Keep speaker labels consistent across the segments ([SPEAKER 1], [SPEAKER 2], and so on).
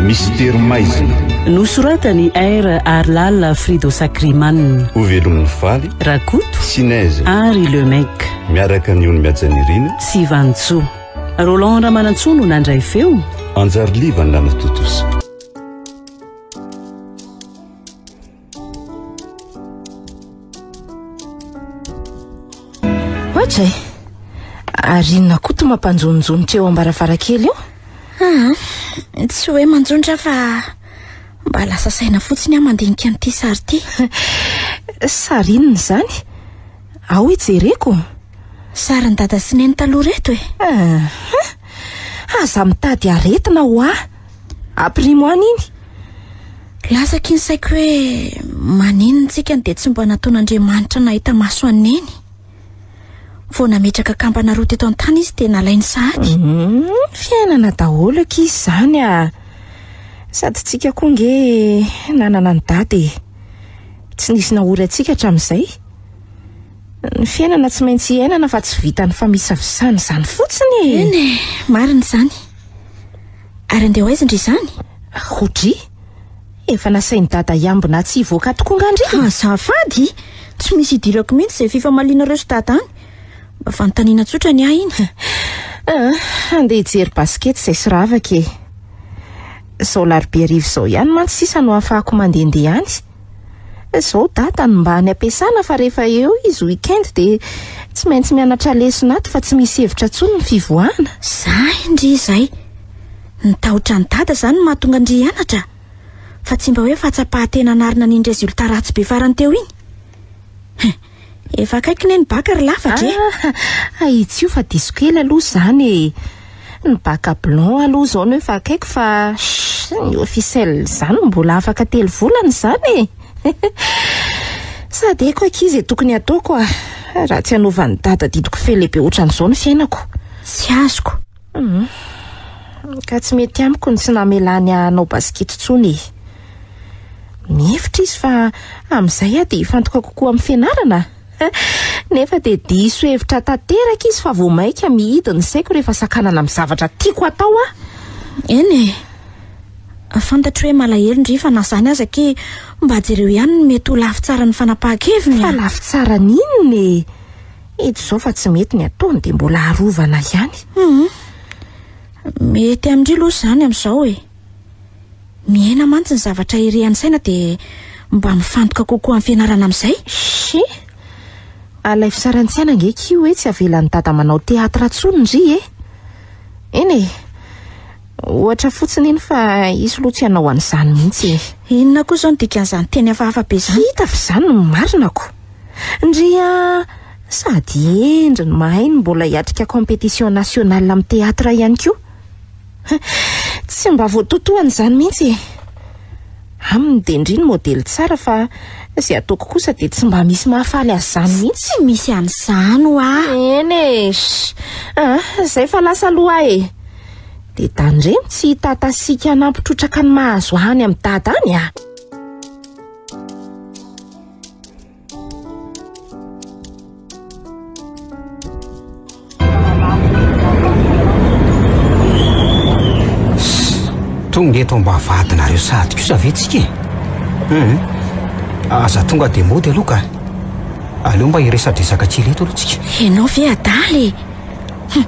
[SPEAKER 1] Mistery maizina.
[SPEAKER 2] Nosoratan'i R. Harilala Frido Sakriman.
[SPEAKER 1] Hovelomin'i Faly.
[SPEAKER 2] Rakoto.
[SPEAKER 1] Sinèse.
[SPEAKER 2] Ary Le Mec.
[SPEAKER 1] Miaraka amin'i Ony Mihajanirina.
[SPEAKER 2] Sy Vanintsoa. Roland Ramanantsoa no nandray feo.
[SPEAKER 1] Anjary Liva no nanatontosa.
[SPEAKER 3] Ohatra e! Ary inona koa to mampanjononjonitra eo am-baravarankely io?
[SPEAKER 4] Ah, tsy hoe manjonitra fa mba lasa saina fotsiny aho mandinika an'ity sary ity.
[SPEAKER 3] Sary inona izany? Ao hijereko.
[SPEAKER 4] Sarin'i dada sy neny taloha ireto e.
[SPEAKER 3] Ah, aza mitady aretina ho ahy. Ampirimo any iny.
[SPEAKER 4] Lasa aky ny saiko hoe maninona tsika no dia tsy mba nataon'Andriamanitra nahita maso an'i Neny. Vao nametraka kambana roa teto an-tany izy dia nalainy sahady.
[SPEAKER 3] Hmm, fiainana daholo aky izy izany a. Sady tsika koa nge nanana ny dada e. Tsy nisy nahory antsika hatramin'izay. Ny fiainana tsy maintsy iainana fa tsy vitan'ny famisavisana izany fotsiny e.
[SPEAKER 4] Eny e, marina izany. Ary andeha ho aiza ndry izany?
[SPEAKER 3] Rodry, efa nasain'i dada hiambina tsy hivoaka tokoa nga ndry?
[SPEAKER 4] Azafady, tsy misy idirako mihitsy izay fifamalianareo sy dada any. Mba fanontaniana tsotra ny ahy iny.
[SPEAKER 3] Ah, andeha hijery basikety izay sy ravaka e. Izao larobia hariva izao ihany mantsy sisa no ahafahako mandehandeha any. Izao dada no mba any am-piasana fa rehefa eo izy week-end dia tsy maintsy mianatra lesona ato fa tsy misy hevitra intsony ny fivoahana.
[SPEAKER 4] Zay ndry izay. Ny tahotra an'i dada izany no mahatonga an-dry hianatra? Fa tsy mba hoe fahatsapahan-tena anarina an'iny résultat ratsy be farany teo iny? Hein, efa akaiky ne ny bac ry lafatra e!
[SPEAKER 3] Ah, ahitsio fa diso kely aloha izany e! Ny bac blanc aloha izao no efa akaiky fa ny officiel izany mbola afaka telo volana izany e! Sady haiko akia izay tokony hataoko a! Raha tsy hanaovan'i dada didiko fe lehibe ohatran'izao ny fiainako.
[SPEAKER 4] Tsy azoko.
[SPEAKER 3] Hum. Ka tsy mety amiko ny tsy namelany ahy hanao basikety intsony e! Mihevitra izy fa amin'izay aho dia hifantoka kokoa amin'ny fianarana. Nefa dia diso hevitra tanteraka izy fa vao mainka mihidy ny saiko rehefa sakanana amin'ny zavatra tiako atao aho.
[SPEAKER 4] Eny e! Fantatro hoe malahelo ndry fa na izany aza akia mba jereo ihany ny mety ho lafy tsaran'ny fanapahan-keviny
[SPEAKER 3] a! Fa lafy tsarany inona e? Hita izao fa tsy mety ny ataony dia mbola arovana ihany.
[SPEAKER 4] Hum. Mety amin-dry aloha izany amin'izao e! Mihena mantsy ny zavatra irian'ny saina dia mba mifantoka kokoa amin'ny fianarana amin'izay.
[SPEAKER 3] Shi! Alaivo sary an-tsaina ange ki hoe tsy avelan'i dada manao théâtre intsony ndry e! Eny e! Ohatra fotsiny iny fa izy aloha tsy hanao an'izany mihitsy e!
[SPEAKER 4] Inona koa izao no dikan'izany teny hafahafa be izany?
[SPEAKER 3] Hita fa izany no marina ko! Ndry a! Sady hendry no mahay no mbola hiatrika compétition nationale amin'ny théâtre ihany koa. Tsy mba voatotohana izany mihitsy e! Aminy dia ndry ny modely tsara fa izay ataoko kosa dia tsy mba misy mahafaly azy izany mihitsy.
[SPEAKER 4] Tsy misy an'izany hoa!
[SPEAKER 3] Eny e! Ah, izay fa lasa aloha aho e! Dia tandremo tsy hitatasika hanampy trotraka ny mahazo any amin'i dada any ah!
[SPEAKER 5] Tonga eto ambavahadinareo sahady kosa ve tsika e? Hum. Aza tonga dia mody aloha ka. Aleo mba hiresadresaka kely eto aloha tsika.
[SPEAKER 4] Ianao ve adala e? Hum.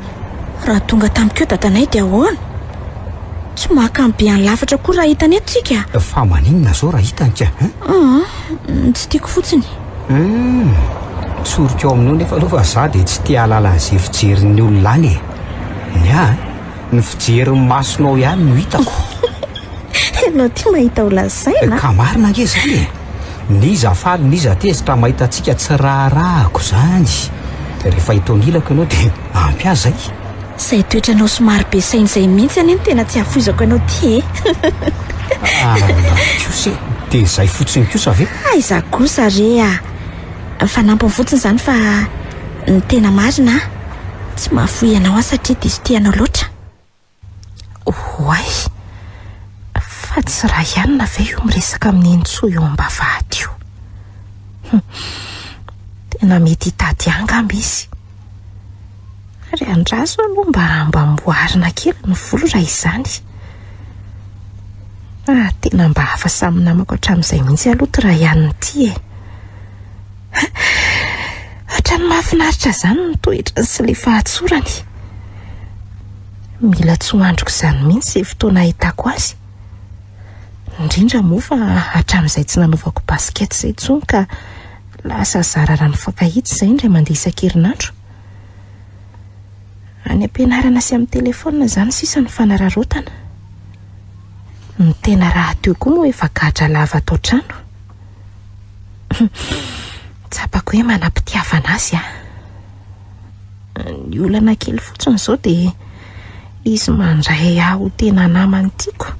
[SPEAKER 4] Raha tonga tampoka eo dadanay dia ahoana? Tsy mahakamo be an'i Lafatra koa raha hitany eto tsika.
[SPEAKER 5] Fa maninona zao raha hitany ka? Hein?
[SPEAKER 4] Hum, tsy tiako fotsiny.
[SPEAKER 5] Hum, tsoriko ao aminao nefa aloha fa za dia tsy te hahalala an'izay fijerin'ny olona any e. Ny ahy, ny fijerin'ny masonao ihany no hitako.
[SPEAKER 4] Ianao ty mahita ho lazaina.
[SPEAKER 5] Ka marina ange izany e. N'iza faly n'iza tezitra mahita antsika tsy raharahako izany. Rehefa eto anilako ianao dia ampy ahy izay.
[SPEAKER 4] Izay toetranao somary be saina izay mihitsy anie no tena tsy hafoizako anao ity e.
[SPEAKER 5] Ah, kosa e. Dia izay fotsiny kosa ve?
[SPEAKER 4] Aiza kosa re a. Fanampiny fotsiny izany fa ny tena marina tsy mahafoy anao aho satria diso tia anao loatra.
[SPEAKER 3] Oay! Fa tsy Ryan ve io miresaka amin'i Nenitsoa eo am-bavahady io? Hum, tena mety hitady ahy angamba izy. Ary andraso aloha mba mba amboarina kely ny volo raha izany. Ah, tena mba hafa samy namako hatramin'izay mihitsy aloha ty Ryan ity e. Hatrany mahafinaritra izany ny toetrany sy ilay fahatsorany. Mila tsy ho andriko izany mihitsy izay fotoana ahitako azy. Indrindra moa fa hatramin'izay tsy nanaovako basket izay intsony ka lasa zara raha mifankahita izay indray mandeha isan-kerinandro. Any am-pianarana sy amin'ny telefaonina izany sisa no fanararaotana. Ny tena rahateo koa moa efa gadra lava ato an-trano. Tsapako hoe manam-pitiavana azy aho. Ny olana kely fotsiny izao dia izy mandray ahy ho tena namany tiako.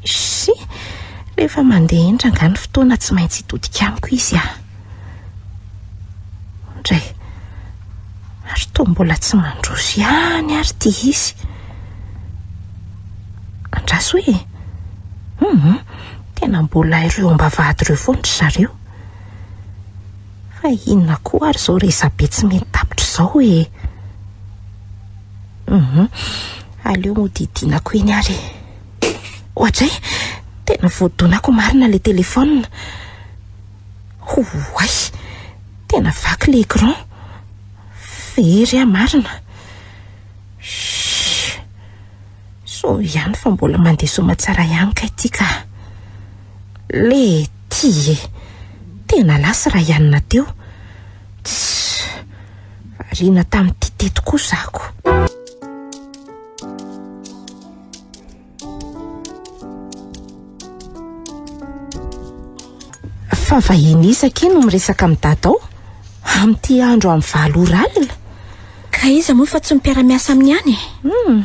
[SPEAKER 3] Sy rehefa mandeha eny rangahy ny fotoana tsy maintsy hitodika amiko izy ah. Ndray. Ary toa mbola tsy mandroso ihany ary ity izy. Andraso e. Hum, tena mbola ireo ambavahady ireo foana ry zareo. Fa inona koa ary izao resabe tsy mety tapitra izao e? Hum, aleo mody hidinako eny ary e. Ohatray, tena voadonako marina ilay telefaonina. Oay, tena vaky ilay écran. Very aho marina. Shhh. Soa ihany fa mbola mandeha soamatsara ihany kay ity ka. Le ty e. Tena lasa raha hianina teo. Tss. Variana tamin'ity teto koa zako. Fa vahiny iza akia no miresaka amin'i Dada ao? Amin'ity andro amin'ny valo ora alina?
[SPEAKER 4] Ka iza moa fa tsy mpiara-miasa aminy ihany e?
[SPEAKER 3] Hmm.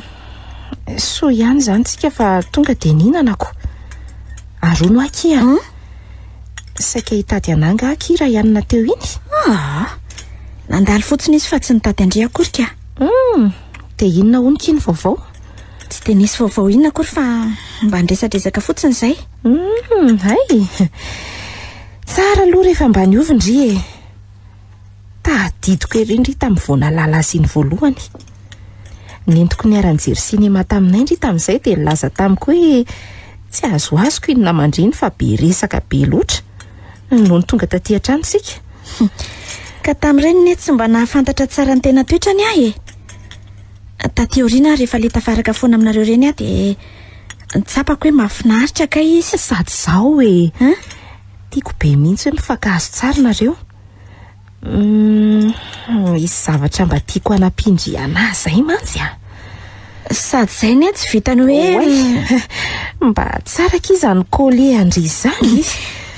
[SPEAKER 3] Soa ihany izany tsika fa tonga dia nihinana ko. Ary hono akia. Hmm? Saika hitady anà angaha akia raha hianina teo iny?
[SPEAKER 4] Ah, nandalo fotsiny izy fa tsy nitady an-dry akory ka.
[SPEAKER 3] Hmm. Dia inona hono akia ny vaovao?
[SPEAKER 4] Tsy dia nisy vaovao inona akory fa mba niresadresaka fotsiny izay.
[SPEAKER 3] Hmm, hay. Tsara aloha rehefa mba niova ndry e. Tadidiko ery ndry tamin'ny vao nahalala azy iny voalohany. Nentiko niara-nijery sinema taminay ndry tamin'izay dia nilaza tamiko hoe tsy azoazoko iny naman-dry iny fa be resaka be loatra. Nony tonga taty an-trano isika.
[SPEAKER 4] Ka tamin'ireny ne tsy mba nahafantatra tsara ny tena toetrany aho e. Taty aoriana rehefa le tafaraka foana aminareo ireny aho dia nitsapako hoe mahafinaritra kay izy.
[SPEAKER 3] Sady izao e.
[SPEAKER 4] Hein?
[SPEAKER 3] Tiako be mihitsy hoe mifankahazo tsara nareo. Hmm, misy zavatra mba tiako hanampian-dry anahy izay mantsy a.
[SPEAKER 4] Sady izay ne tsy vitany hoe
[SPEAKER 3] Oay. Mba tsara akia izany collier an-dry izany.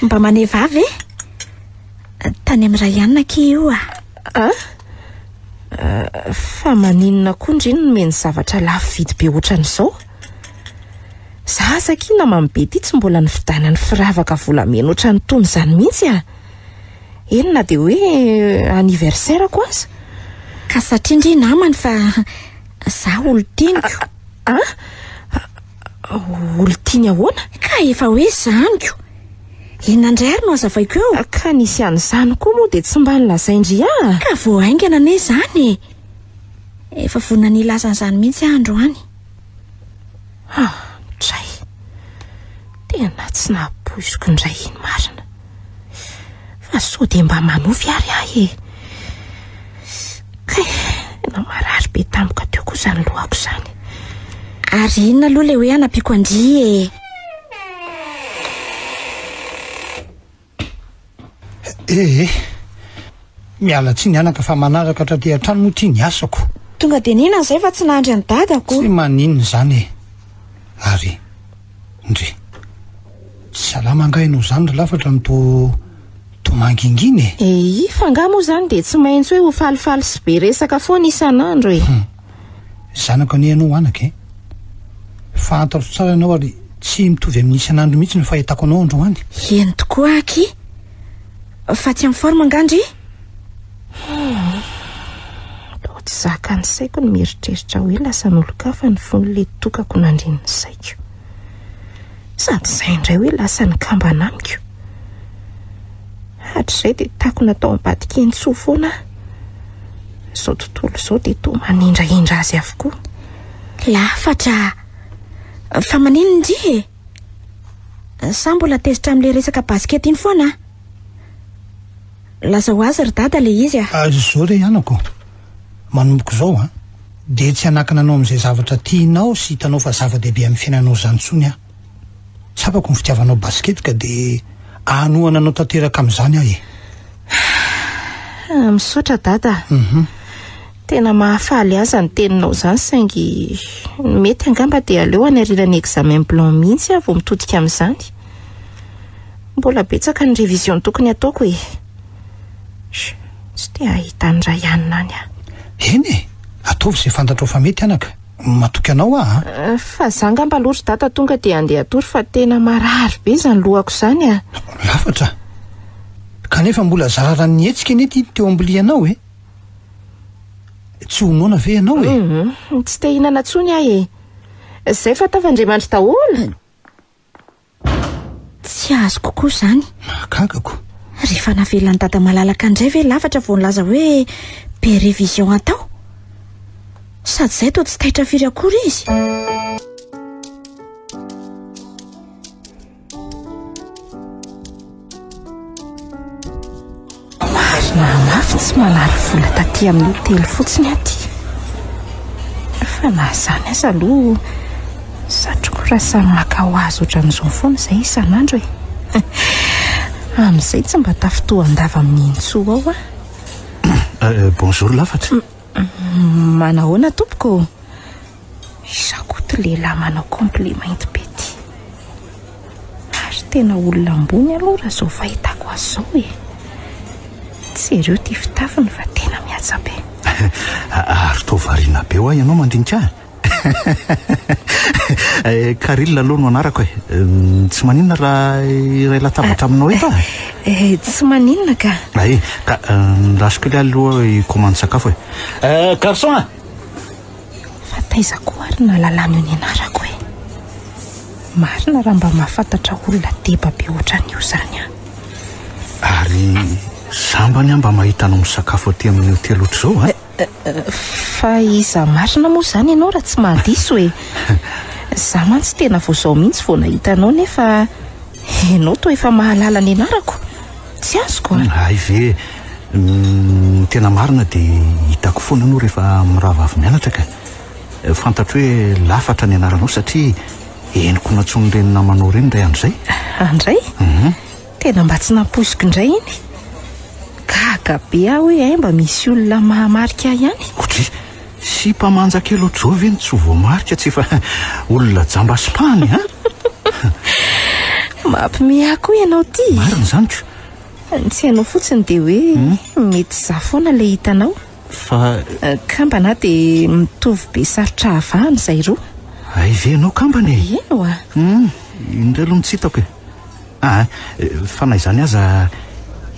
[SPEAKER 4] Mba maneva avy e. Tany amin'ny Ryan akia io ah.
[SPEAKER 3] Ah? Fa maninona koa ndry no nomeny zavatra lafo vidy be ohatran'izao? Za aza akia namany be ity tsy mbola nividanany firavaka volamena ohatran'itony izany mihitsy ah. Eny na dia hoe anniversaire-ko aza.
[SPEAKER 4] Ka satria ndry namany fa za olon-tianiko.
[SPEAKER 3] Ah? Olon-tiany ahoana?
[SPEAKER 4] Ka efa hoe zaniko. Inona indray ary no hazavaiko eo?
[SPEAKER 3] Ka nisy an'izany koa moa dia tsy mba nolazain-dry ahy.
[SPEAKER 4] Ka vao haingana anie izany e. Efa vonona ny hilaza an'izany mihitsy aho androany.
[SPEAKER 3] Ah, dray. Tena tsy nahapoiziko indray iny marina. Fa sao dia mba manofy ary aho e. Kay, tena marary be tampoka teo koa izany lohako izany.
[SPEAKER 4] Ary inona aloha ilay hoe hanampiako an-dry e?
[SPEAKER 6] Ee, eh, miala tsiny anaka fa manaraka hatraty an-trano moa ity ny asako.
[SPEAKER 4] Tonga dia nihinana izay fa tsy nahandry an'i dadako.
[SPEAKER 6] Tsy maninona izany e. Ary, ndry, tsy salama angaha ianao izany ry lafatra no toa toa mangingina e?
[SPEAKER 3] Eii, fa angaha moa izany dia tsy maintsy hoe ho falifaly sy be resaka foana isan'andro e?
[SPEAKER 6] Hum. Zanako anie ianao anaka e. Fantatro tsara ianao ary tsy mitovy amin'ny isan'andro mihitsy ny fahitako anao androany.
[SPEAKER 4] Eny tokoa aky. Fa tsy en forme angaha ndry?
[SPEAKER 3] Hum. Toa tsy zakan'ny saiko ny mieritreritra hoe lasan'olon-kafa ny fon'ilay tokako nandrin'ny saiko. Sady izay indray hoe lasa nikambana amiko. Hatrizay dia takona tao ambadika eny soa foana aho. Izao tontolo izao dia toa manindrahindra azy avokoa.
[SPEAKER 4] Lafatra! Fa maninona ndry e? Sa mbola tezitra amin'ilay resaka basket iny foana? Lazao azy ry dada ilay izy a.
[SPEAKER 6] Ah, zao re anako. Manomboka izao an, dia tsy hanakana anao amin'izay zavatra tianao sy hitanao fa zava-dehibe amin'ny fiainanao izany intsony aho. Tsapako ny fitiavanao basket ka dia hanohana anao tanteraka amin'izany aho e.
[SPEAKER 3] Ah, misaotra dada.
[SPEAKER 6] Mhm.
[SPEAKER 3] Tena mahafaly ahy izany teninao izany saingy ny mety angamba dia aleo any aorian'ny examen blanc mihitsy aho vao mitodika amin'izany. Mbola betsaka ny révision tokony hataoko e. Tsy te hahita an'i Ryan any aho.
[SPEAKER 6] Eny e! Ataovy izay fantatrao fa mety anaka. Matoky anao aho
[SPEAKER 3] a! Fa za angamba aloha ry dada tonga dia handeha hatory fa tena marary be izany lohako izany a!
[SPEAKER 6] Lafatra! Kanefa mbola zararan'ny hetsika anie ity teo am-bilianao e! Tsy ho noana ve ianao e?
[SPEAKER 3] Hum, tsy te hihinana intsony aho e! Izay fa tafandriamandry daholo!
[SPEAKER 4] Tsy azoko koa izany.
[SPEAKER 6] Mahagaga ko.
[SPEAKER 4] Rehefa navelan'i Dada malalaka indray ve lafatra vao nilaza hoe be révision atao? Sady izay toa tsy taitra firy akory izy.
[SPEAKER 3] Marina mafy tsy manary vola taty amin'ny hotely fotsiny aho ty. Fa na izany aza aloha satriko raha samy maka ho azy ohatran'izao foana izay isan'andro e. Amin'izay tsy mba tafitohan-dava amin'ny Intsoa ao aho.
[SPEAKER 1] Euh, bonjour Lafatra.
[SPEAKER 3] Manahoana tompoko? Iza koa ty lehilahy manao complet mainty be ty? Ary tena olona ambony aloha raha izao fahitako azy izao e. Jereo ty fitafiny fa tena mihaja be.
[SPEAKER 1] Ary toa variana be hoa ianao mandinika ahy. Eh, Karil aloha no anarako e. Tsy maninona raha iray latabatra aminao eto aho?
[SPEAKER 3] Eh, tsy maninona ka.
[SPEAKER 1] Ay, ka ndraso kely aloha hikomandy sakafo e. Eh, garçon a!
[SPEAKER 3] Fa taiza koa ary nahalalana io nianarako e? Marina raha mba mahafantatra olona deba be ohatran'io izany aho.
[SPEAKER 1] Ary sambany aho mba mahita anao misakafo aty amin'ny hotely ohatr'izao a!
[SPEAKER 3] Fa iza marina moa izany ianao raha tsy mahadiso e? Izaho mantsy tena vao izao mihitsy vao nahita anao nefa ianao toa efa mahalala ny anarako. Tsy azoko a!
[SPEAKER 1] Hay ve! Ny tena marina dia hitako foana anao rehefa mirava avy mianatra ka. Fantatro hoe lafatra ny anaranao satria henoko nantsoin'ireny namanao ireny indray andro izay.
[SPEAKER 3] Andray? Tena mba tsy nampoiziko indray iny. Gaga be aho hoe hay mba misy olona mahamarika ahy ihany.
[SPEAKER 1] Odry! Sipa manja kely ohatr'izao ve no tsy ho voamarika tsy efa olona jamba sy mpahany an?
[SPEAKER 3] Mampime ahy koa ianao ity.
[SPEAKER 1] Marina izany ko.
[SPEAKER 3] Ny tsy hainao fotsiny dia hoe mety izaho foana ilay hitanao.
[SPEAKER 1] Fa.
[SPEAKER 3] Kambana dia mitovy be sarotra avahana izay roa.
[SPEAKER 1] Hay ve ianao kambana e?
[SPEAKER 3] Eny oa.
[SPEAKER 1] Hum, indray aloha no tsy hitako e. Aa, fa na izany aza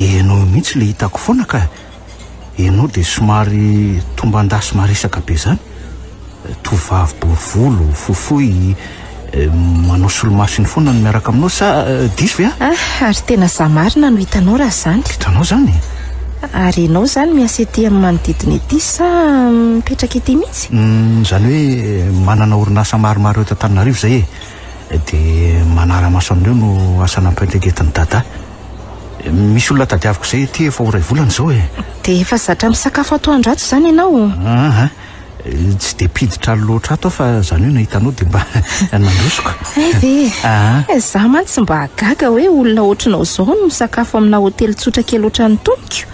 [SPEAKER 1] ianao mihitsy ilay hitako foana ka. Ianao dia somary tomban-dasy maresaka be izany. Tovovavy bory volo, fohifohy, manao solomaso iny foana no miaraka aminao sa diso ve aho?
[SPEAKER 3] Ah, ary tena za marina no hitanao raha izany.
[SPEAKER 1] Hitanao izany?
[SPEAKER 3] Ary ianao izany miasa ety amin'ny manodidina ety sa mipetraka ety mihitsy?
[SPEAKER 1] Izany hoe manana orinasa maromaro eto Antananarivo izay e. Dia manara-maso an'ireo no asa nampiandraiketin'i Dada. Misy olona tadiaviko izay ety efa ho iray volana izao e.
[SPEAKER 3] Dia efa zatra misakafo atoandro ato izany ianao?
[SPEAKER 1] Aha. Tsy dia mpiditra loatra ato aho fa izany hoe nahita anao dia mba nandrosoko.
[SPEAKER 3] Hay ve? Izaho mantsy mba gaga hoe olona ohatranao izao no misakafo amina hotely tsotra kely ohatran'ny toniko.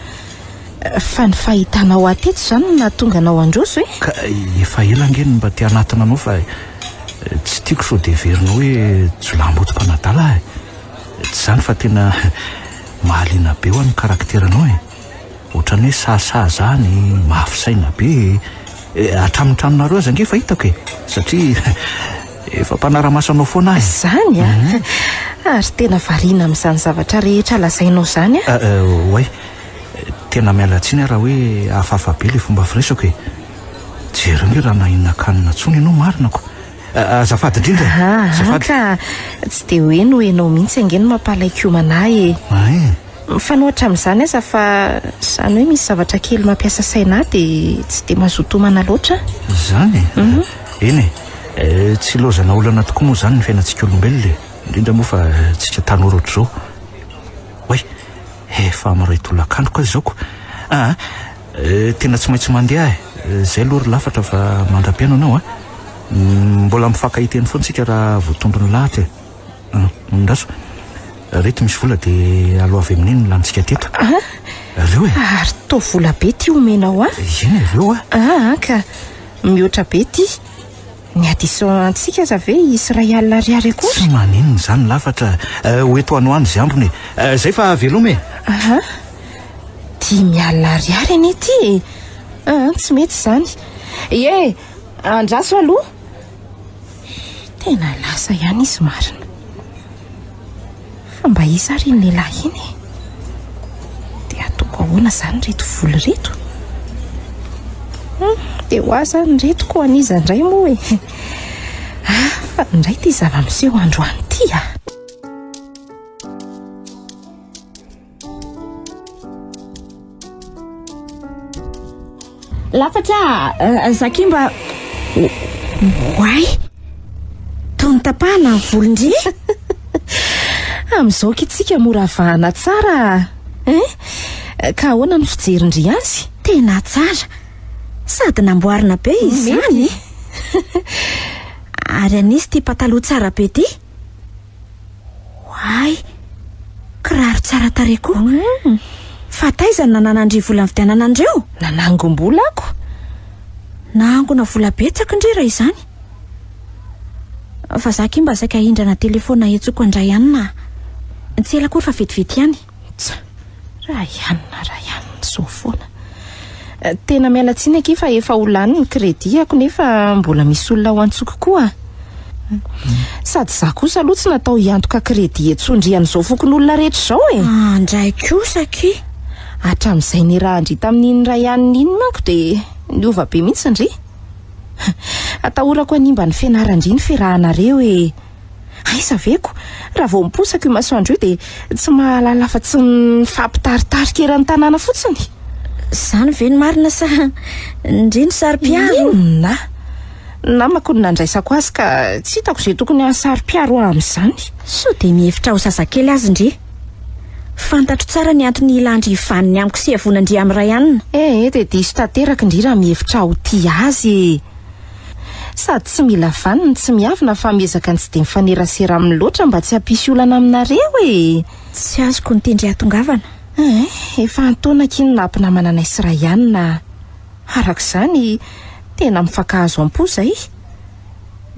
[SPEAKER 3] Fa ny fahitanao ahy teto izany no nahatonga anao handroso e?
[SPEAKER 1] Ka efa ela ange no mba te hanatona anao fa tsy tiako sao dia heverinao hoe jiolahimboto mpanadala aho e. Tsy izany fa tena mahaliana be hoa ny karakteranao e. Ohatran'ny hoe sahasaha zany, mafy saina be e. Hatramin'ny tranonareo aza ange efa hitako e. Satria efa mpanara-maso anao foana aho e.
[SPEAKER 3] Izany a? Ary tena variana amin'izany zavatra rehetra lazainao izany
[SPEAKER 1] aho. Oay, tena miala tsiny aho raha hoe hafahafa be ilay fomba firesako e. Jereo ange raha nahinan-kanina intsony ianao marina ko. Azafady indrindra e.
[SPEAKER 3] Azafady. Ka tsy dia hoe noho ianao mihitsy ange no mampalaiko homana ahy e.
[SPEAKER 1] Ay.
[SPEAKER 3] Mifanohitra amin'izany aza fa izany hoe misy zavatra kely mampiasa saina ahy dia tsy dia mazoto homana loatra.
[SPEAKER 1] Izany e? Eny e. Eh, tsy ilaozana olana tokoa moa izany ny fiainantsika olombelona e. Indrindra moa fa tsika tanora ohatr'izao. Oay, efa amin'iray tolakandro kay izao ko. Ah, eh, tena tsy maintsy mandeha aho e. Izay aloha ry lafatra fa mandra-pihaino anao a. Mm, mbola mifankahita eny foana tsika raha voatondro ny lahatra e. Ah, Andraso. Reto misy vola dia aloavy amin'iny ny lanintsika teto. Reo e.
[SPEAKER 3] Ary toa vola be ty omenao ahy.
[SPEAKER 1] Eny e, reo a.
[SPEAKER 3] Ah, ka mihoatra be ty. Ny addition antsika aza ve hisy iray alina ariary akory?
[SPEAKER 1] Tsy maninona izany lafatra. Eh, ho eto any ho any izay ambiny e. Eh, izay fa veloma e.
[SPEAKER 3] Aha. 50 ariary anie ty e. Ah, tsy mety izany. Ie, andraso aloha. Tena lasa ihany izy marina. Fa mba iza ary iny lehilahy iny e? Dia ataoko ahoana izany ireto vola ireto? Hmm, dia ho ahy izany ireto koa an'iza indray moa e? Hafa indray ity zava-miseho androany ity ah.
[SPEAKER 4] Lafatra a, za ki mba Oay! Toa notapahana ny volon-dry.
[SPEAKER 3] Amin'izao ki tsika mora vahana tsara eh? Ka ahoana ny fijerin-dry azy?
[SPEAKER 4] Tena tsara. Sady namboarina be izy izany. Ary anisy ity pataloha tsara be ity. Oay! Kiraro tsara tarehy koa. Fa taiza no nananan-dry vola nividianana an'ireo?
[SPEAKER 3] Nanangom-bola ako.
[SPEAKER 4] Nahangona vola betsaka ndry raha izany. Fa za ki mba saika hindrana telefaonina hetsoko handray anona. Tsy ela akory fa vetivety ihany.
[SPEAKER 3] Tsa! Raha ianona, raha ianona, izao foana. Tena miala tsiny akia fa efa ho lany ny crédit-ako nefa mbola misy olona ho antsoko koa. Sady za kosa aloha tsy natao hiantoka crédit etsondrian'izao fokonolona rehetra izao e.
[SPEAKER 4] Andray kosa akia.
[SPEAKER 3] Hatramin'izay nirahan-dry tamin'iny ray alina iny manko dia niova be mihitsy ndry. Atahorako hanimba ny fianaran-dry ny fiarahanareo e. Aiza ve ko, raha vao miposaka io masoandro io dia tsy mahalala afa-tsy ny mifampitaritarika eran'ny tanàna fotsiny.
[SPEAKER 4] Izany ve no marina sa ndry no saro-piaro?
[SPEAKER 3] Inona? Namako no nandraisako azy ka tsy hitako izay tokony hahasaro-piaro ahy amin'izany.
[SPEAKER 4] Sao dia mihevitra ho zazakely azy ndry? Fantatro tsara ny antony hilan-dry vaniny amiko sy hiavonan-dry amin'ny ray anona.
[SPEAKER 3] Eh, dia diso tanteraka ndry raha mihevitra ho tia azy e. Sady tsy mila vaniny tsy miavona fa miezaka ny tsy dia mifanerasera aminy loatra mba tsy hampisy olana aminareo e!
[SPEAKER 4] Tsy azoko ny tian-dry hahatongavana.
[SPEAKER 3] Eh, efa antaona akia no nampinamana anay sy Ryan. Araka izany, tena mifankahazo am-po izay.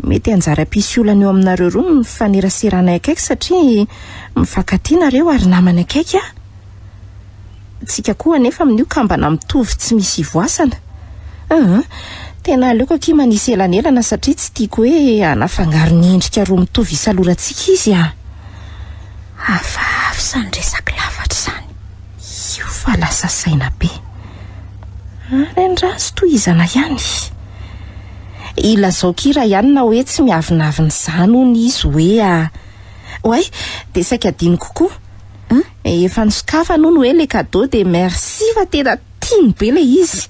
[SPEAKER 3] Mety hanjary hampisy olana eo aminareo roa ny mifaneraseranay akaiky satria mifankatia nareo ary namana akaiky aho. Tsika koa anefa amin'io kambana mitovy tsy misy ivoasana. Aa, tena aleoko akia manisy elanelana satria tsy tiako hoe hanafangaro ny endrika roa mitovy isalorantsika izy a.
[SPEAKER 4] Hafahafa izany resak'i Lafatra izany.
[SPEAKER 3] Io fa lasa saina be. Ary andraso tohizana ihany. Ilazao kira ihany na hoe tsy miavonavona izany hono izy hoe a. Oay, dia saika adinoko koa. Efa nosokafany hono hoe le cadeau dia merci fa tena tiany be le izy.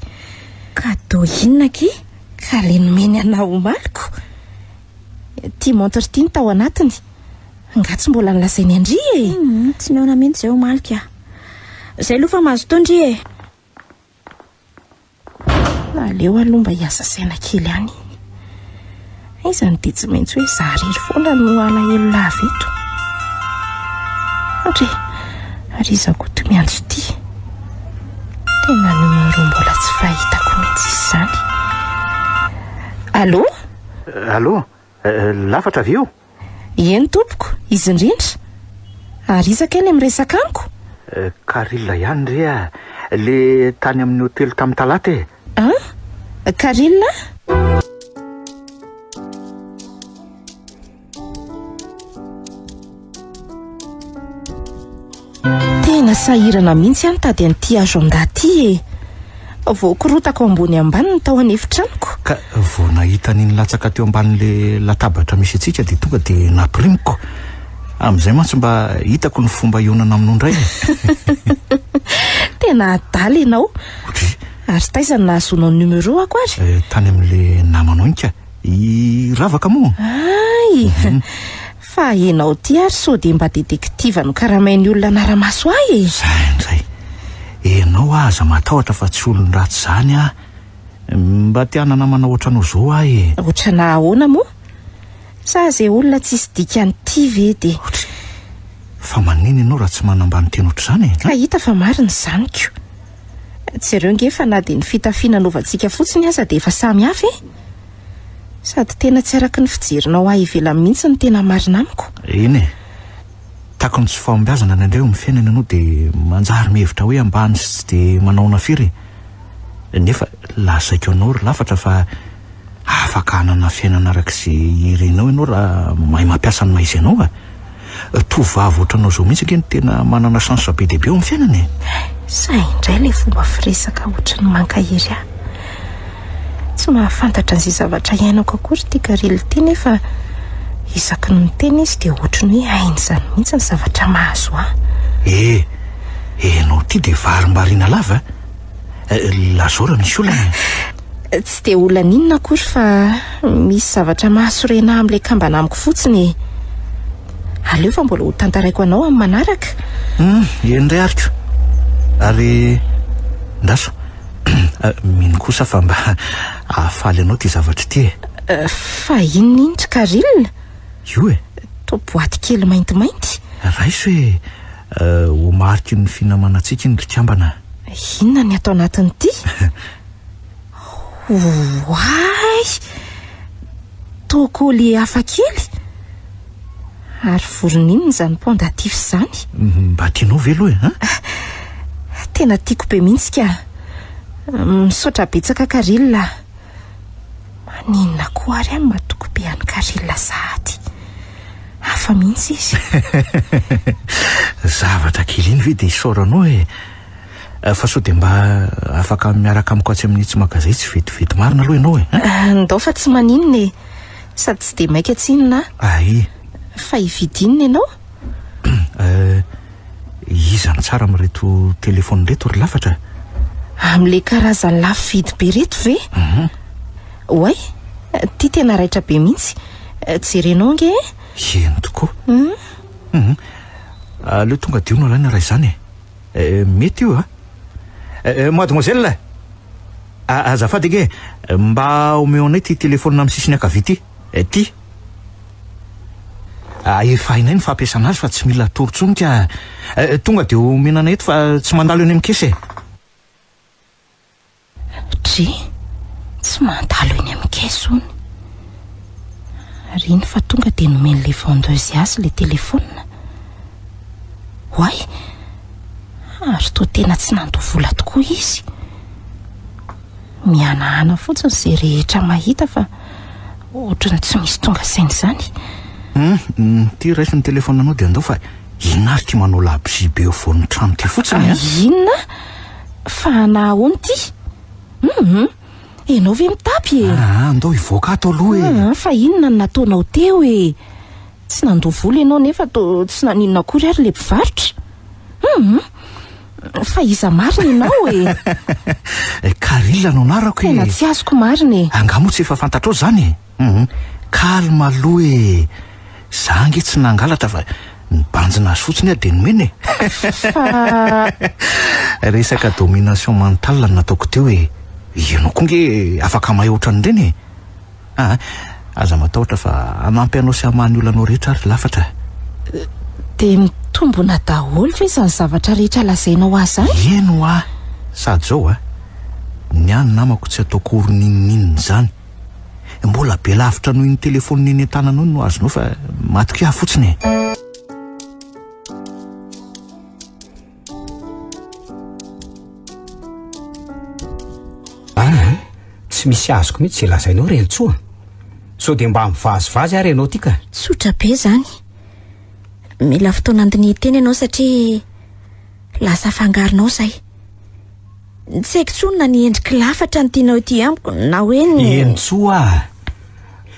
[SPEAKER 4] Cadeau inona akia?
[SPEAKER 3] Ka le nomeny anah omaly ko. Ity montre ity no tao anatiny. Nga tsy mbola nolazainy an-dry e?
[SPEAKER 4] Tsy nihaona mihitsy izay omaly ka. Izay aloha fa mazotoa ndry e.
[SPEAKER 3] Aleo aloha mba hiasa saina kely any. Aiza no dia tsy maintsy hoe za irery foana no alahelo lava eto. Andre, ary iza koa ty miantso ity? Tena numéro mbola tsy fahitako mihitsy izy izany. Allô?
[SPEAKER 1] Allô? Lafatra ve io?
[SPEAKER 3] Eny tompoko, izy indrindra. Ary iza kay ilay miresaka amiko?
[SPEAKER 1] Karil ihany re a! Le tany amin'ny hotely tamin'ny talata e!
[SPEAKER 3] An? Karil? Tena sahirana mihitsy aho nitady an'ity agenda ity e! Voakorotako ambony ambany ny tao an'efitranoko.
[SPEAKER 1] Ka vao nahita an'iny latsaka teo ambanin'ilay latabatra misy antsika dia tonga dia nampirimiko. Amin'izay mantsy mba hitako ny fomba hihaonana aminao indray e!
[SPEAKER 3] Tena adala ianao.
[SPEAKER 1] Ohatry.
[SPEAKER 3] Ary taiza no nahazoanao ny numéro ako ary?
[SPEAKER 1] Tany amin'ilay namanao iny ka. I Ravaka moa?
[SPEAKER 3] Hay! Fa ianao ity ary sao dia mba detektiva nokaramain'ny olona hanara-maso ahy e?
[SPEAKER 1] Izay indray. Ianao aza matahotra fa tsy olon-dratsy izany aho. Mba te hanana namana ohatranao izao aho e.
[SPEAKER 3] Ohatrana ahoana moa? Sa izay olona tsisy dikany ity ve dia.
[SPEAKER 1] Ohatry. Fa manina ianao raha tsy manambany tena ohatr'izany e?
[SPEAKER 3] Ka hita fa marina izany ko. Jereo nge fa na dia ny fitafiana anaovantsika fotsiny aza dia efa samy hafa e! Sady tena tsy araky ny fijerinao ahy ivelany mihitsy ny tena marina amiko.
[SPEAKER 1] Eny e! Takon'ny tsy fahombiazana indraindray eo amin'ny fiainana ianao dia manjary mihevitra hoe ambany sy tsy dia manaona firy e! Nefa lazaiko anao ry lafatra fa afaka hanana fiainana araka izay irinao ianao raha mahay mampiasa ny maha izy anao e! Tovovavy ohatranao izao mihitsy ange no tena manana chance be dia be eo amin'ny fiainana e!
[SPEAKER 3] Sahy indray ilay fomba firesaka ohatry ny mankahery ahy. Tsy mahafantatra an'izay zavatra iainako akory ity Karil ity nefa isaky ny miteny izy dia ohatry ny hoe hainy izany mihitsy ny zavatra mahazo ahy.
[SPEAKER 1] Eh! Ianao ity dia varimbariana lava a! Lazao raha misy olana e!
[SPEAKER 3] Tsy dia olana inona akory fa misy zavatra mahasorena ahy amin'ilay kambana amiko fotsiny e! Aleo fa mbola ho tantaraiko anao amin'ny manaraka.
[SPEAKER 1] Hum, eny indray ary ko. Ary ndaso, mino kosa fa mba hahafaly anao ity zavatra ity e.
[SPEAKER 3] Eh, fa inona iny ry Karil?
[SPEAKER 1] Io e.
[SPEAKER 3] Toa boaty kely maintimainty.
[SPEAKER 1] Raiso e, eh, ho mariky ny finamanantsika iny ry kambana.
[SPEAKER 3] Inona ny ato anatin'ity? Oay! Toa collier hafa kely. Ary vorona inona izany pendatif izany?
[SPEAKER 1] Mba tianao ve aloha e, an?
[SPEAKER 3] Tena tiako be mihitsy ka. Misaotra betsaka Karil a. Maninona koa ary aho matoky be an'i Karil sahady. Hafa mihitsy izy.
[SPEAKER 1] Zavatra kely iny ve dia isaoranao e? Fa sao dia mba afaka miaraka amiko atsy amin'itsy magazay tsy vetivety marina aloha ianao e?
[SPEAKER 3] Ndao fa tsy maninona e. Sady tsy dia maika tsinona aho.
[SPEAKER 1] Ay.
[SPEAKER 3] Fa hividy inona ianao?
[SPEAKER 1] Iza no tsara amin'ireto telefaonina ireto ry lafatra?
[SPEAKER 3] Amin'ilay karazany lafo vidy be ireto ve? Oay, ity tena raitra be mihitsy. Jerenao ange e.
[SPEAKER 1] Eny tokoa. Aleo tonga dia io no alaina raha izany e. Eh, mety io a. Eh, mademoiselle, azafady ange, mba omeo anay ity telefaonina amin'ny sisiny ankavia ity. Ity. Ah, efa hainay ny fampiasana azy fa tsy mila atoro intsony ka. Tonga dia omena anay eto fa tsy mandalo eny amin'ny caisse e.
[SPEAKER 3] Dry, tsy mandalo eny amin'ny caisse hono. Ary iny fa tonga dia nomen'ilay vendeuse azy ilay telefaonina. Oay! Ary toa tena tsy nandoa vola tokoa izy. Mihanahana fotsiny izay rehetra mahita fa ohatran'ny tsy misy tonga saina izany.
[SPEAKER 1] Hum, ity raiso ny telefaoninanao dia andao fa inona ary ity manao labozia be eo afovoan'ny trano ity fotsiny a?
[SPEAKER 3] Inona? Fa na ahoana ity? Hum, ianao ve mitapy e?
[SPEAKER 1] Ah, andao hivoaka ato aloha e.
[SPEAKER 3] Ah, fa inona no nataonao teo e? Tsy nandoa vola ianao nefa toa tsy naninona akory ary ilay mpivarotra. Hum, fa iza marina ianao e?
[SPEAKER 1] Karil no anarako e.
[SPEAKER 3] Tena tsy azoko marina e.
[SPEAKER 1] Angaha moa tsy efa fantatrao izany e? Hum, calme aloha e. Za ange tsy nangalatra fa nibanjina azy fotsiny aho dia nomena e.
[SPEAKER 3] Fa.
[SPEAKER 1] Resaka domination mentale no nataoko teo e. Ianao koa nge afaka mahay ohatran'ireny e. Aa, aza matahotra fa hanampy anao sy hamaha ny olanao rehetra aho ry lafatra a.
[SPEAKER 3] Dia mitombona daholo ve izany zavatra rehetra lazainao ahy izany?
[SPEAKER 1] Eny hoa! Sady izao a, ny ahy ny namako tsy ataoko ory n'inon'inona izany. Mbola be lavitra noho iny telefaonina eny an-tananao iny no azonao fa matokia ahy fotsiny e.
[SPEAKER 5] Ah, tsy misy azoko mihitsy izay lazainao ry Elintsoa. Sao dia mba mivazivazy ary ianao ity ka.
[SPEAKER 4] Tsotra be izany. Mila fotoana andinihan-tena ianao satria lasa afangaronao izay. Tsy haiko intsony na ny endriky lafatra no tianao ety amiko na hoe ny...
[SPEAKER 5] Henintsoa a!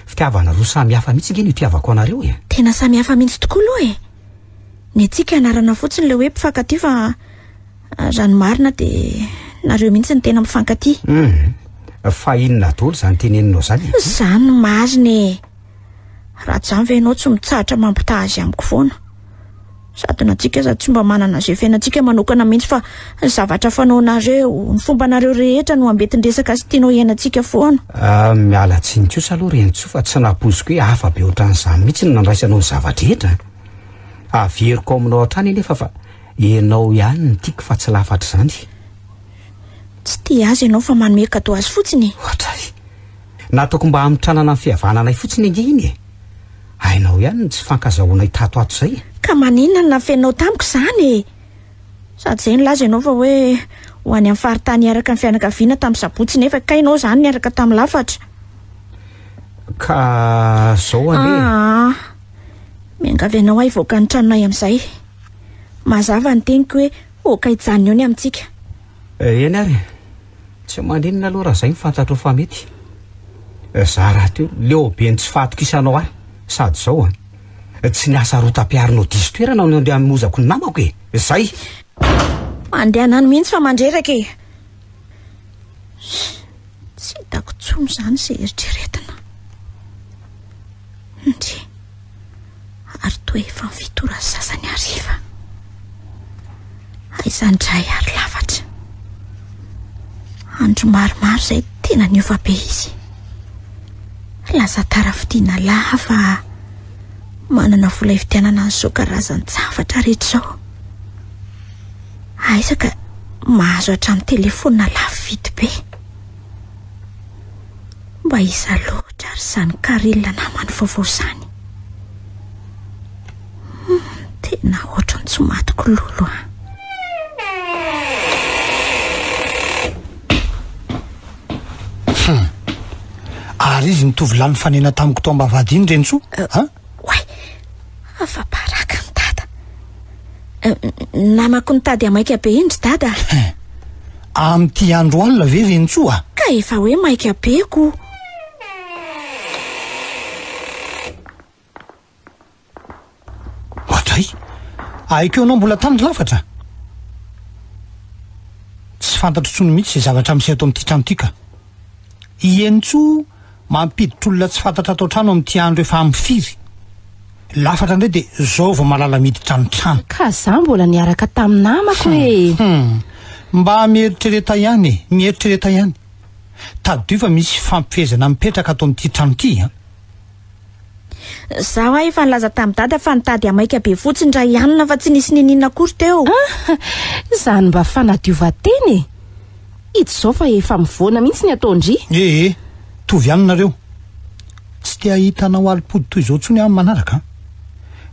[SPEAKER 5] Fitiavana roa samy hafa mihitsy ange no itiavako anareo e!
[SPEAKER 4] Tena samy hafa mihitsy tokoa aloha e! Ny antsika anarana fotsiny ilay hoe mpifankatia fa raha ny marina dia nareo mihitsy no tena mifankatia.
[SPEAKER 5] Hum! Fa inona daholo izany teneninao izany
[SPEAKER 4] e? Izany no marina e. Raha tsy izany ve ianao tsy mitsahatra mampitaha azy amiko foana. Sady na tsika aza tsy mba manana izay fiainantsika manokana mihitsy fa ny zavatra fanaonareo, ny fombanareo rehetra no ambetin-dresaka sy tianao hiainantsika foana.
[SPEAKER 5] Ah, miala tsiny kosa aloha Renintsoa fa tsy nampoiziko hoe hafa be ohatran'izany mihitsy ny nandraisanao ny zava-drehetra. Averiko aminao hatrany anefa fa ianao ihany no tiako fa tsy lafatra izany.
[SPEAKER 4] Tsy tia azy ianao fa manome cadeau azy fotsiny e.
[SPEAKER 5] Ohatray. Nataoko mba hamitranana ny fihavananay fotsiny ange iny e. Hainao ihany ny tsy fankazahoanay tato ato izay e.
[SPEAKER 4] Ka maninona no nafeninao tamiko izany e? Sady izay nilaza ianao fa hoe ho any amin'ny faritany hiaraka ny fianakaviana tamin'ny sabotsy nefa kay ianao izany niaraka tamin'ny lafatra.
[SPEAKER 5] Ka zao anie e.
[SPEAKER 4] Aa, miangavy anao aho hivoaka ny tranonay amin'izay. Mazava ny teniko hoe ok hijanona eo ny amintsika.
[SPEAKER 5] Eny ary e. Tsy maninona aloha raha zay no fantatrao fa mety. Za rahateo leo be ny tsy fahatokisanao ahy. Sady zao an, tsy ny hasarotam-piarinao diso toerana no andeha hanomozako ny namako e. Zay.
[SPEAKER 4] Mandehana any mihitsy fa mandreraka e. Tsy hitako intsony izany izay eritreretina. Ndry. Ary toa efa ny fito ora sasany hariva. Aiza indray ary lafatra. Andro maromaro izay tena niova be izy. Lasa tara fodiana lava. Manana vola hividianana an'izao karazan-javatra rehetra izao. Aiza ka mahazo hatramin'ny telefonina lafo vidy be. Mba iza loatra ary izany Karil namany vaovao izany? Hmm, tena ohatran'ny tsy matiko lolo a.
[SPEAKER 6] Hmm. Ary izy ny tovolahy nifanena tamiko tao am-bavahady iny Rentsoa?
[SPEAKER 4] Eh,
[SPEAKER 6] Ha?
[SPEAKER 4] Oay, afa-baraka ny dada. Eh, namako nitady hamaika be iny ry dada.
[SPEAKER 6] Amin'ity andro alina ve Rentsoa a?
[SPEAKER 4] Ka efa hoe maika be ko.
[SPEAKER 6] Oadray! Aiko ianao mbola tany ry lafatra? Tsy fantatro intsony mihitsy izay zavatra miseho ato amin'ity trano ity ka. I Henintsoa mampiditra olona tsy fantatra ato an-trano amin'ity andro efa amin'ny firy. Lafatra indray dia zao vao malala miditra ny trano.
[SPEAKER 3] Ka za mbola niaraka tamin'ny namako e.
[SPEAKER 6] Hum. Mba mieritrereta ihany e, mieritrereta ihany. Tadidio fa misy fampifehezana mipetraka ato amin'ity trano ity an.
[SPEAKER 4] Za hoa efa nilaza tamin'i dada fa nitady hamaika be fotsiny raha hianina fa tsy nisy niniana akory teo.
[SPEAKER 3] Ah, izany mba fanadiovan-tena e. Hita izao fa efa mivoana mihitsy ny ataon-dry.
[SPEAKER 6] Ee, tovy ihany nareo. Tsy te hahita anao alim-pody toy izao intsony aho amin'ny manaraka an.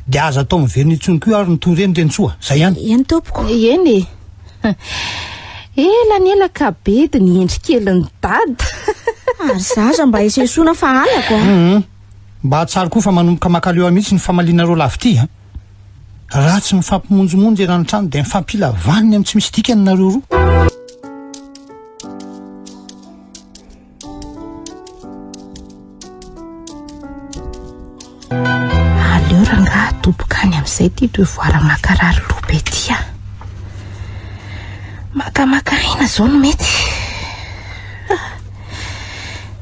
[SPEAKER 6] Dia aza atao miverina intsony koa ary ny toy ireny Rentsoa, zay ihany.
[SPEAKER 4] Eny tompoko.
[SPEAKER 3] Eny e. Ela ny ela ka bedy ny hendry kelin'i dada.
[SPEAKER 4] Ary za aza mba esoesoana fa halako a.
[SPEAKER 6] Hum, mba tsara koa fa manomboka makaleo ahy mihitsy ny famalianareo lava ity a. Raha tsy mifampimonjimonjy eran'ny trano dia mifampila vaniny amin'ny tsy misy dikany nareo roa.
[SPEAKER 3] Aleo rangaha adoboka any amin'izay ity devoir mankarary loha be ity a. Makamaka aina izao no mety. Ah,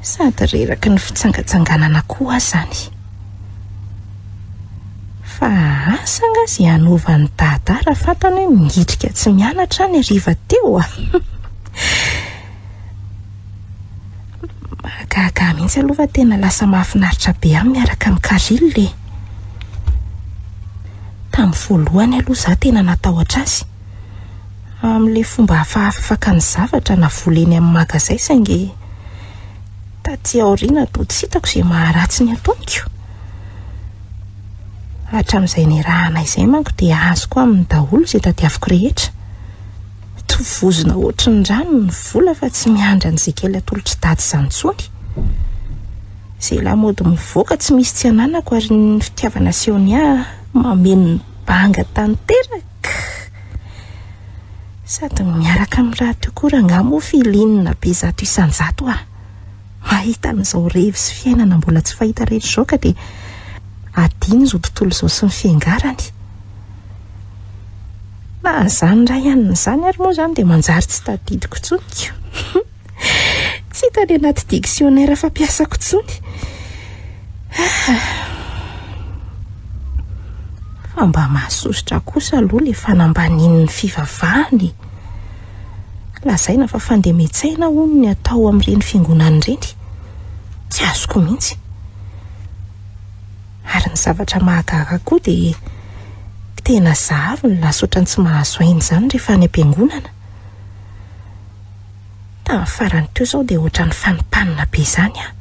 [SPEAKER 3] sady reraky ny fitsangatsanganana koa aho izany. Fa asa angaha izay hanaovan'i Dada raha fantany hoe mingitrika tsy mianatra aho ny hariva teo a. Mahagaga ahy mihitsy aloha fa tena lasa mahafinaritra be ahy miaraka amin'i Karil e. Tamin'ny voalohany aloha izaho tena natahotra azy. Amin'ilay fomba hafahafa fakany zavatra na vola eny amin'ny magazay saingy taty aoriana toa tsy hitako izay maharatsy ny ataoniko. Hatramin'izay niarahana izay manko dia azoko aminy daholo izay tadiaviko rehetra. Tovozina ohatry ny rano ny vola fa tsy miandry an'izay kely atolotr'i dada izany intsony. Izay lamaody mivoaka tsy misy tsy ananako ary ny fitiavana asehony ahy mameno ny banga tanteraka. Sady miaraka amin'ny rahateo koa rangahy moa filinina be 100% aho. Mahita an'izao revy sy fiainana mbola tsy fahita rehetra izao ka dia adino izao tontolo izao sy ny fiangarany. Na izany iray an'izany ary moa izany dia manjary tsy tadidiko intsony ko. Tsy hita any anaty dictionnaire fampiasako intsony. Fa mba mahasosotra kosa aloha ilay fanambanian'ny fivavahana e. Lazaina fa fandemen-tsaina hono ny atao amin'ireny fiangonana ireny. Tsy azoko mihitsy. Ary ny zavatra mahagaga koa dia tena za avy no lasa ohatran'ny tsy mahazo aina izany rehefa any am-piangonana. Tamin'ny farany teo izao dia ohatran'ny fanimpanina be izany aho.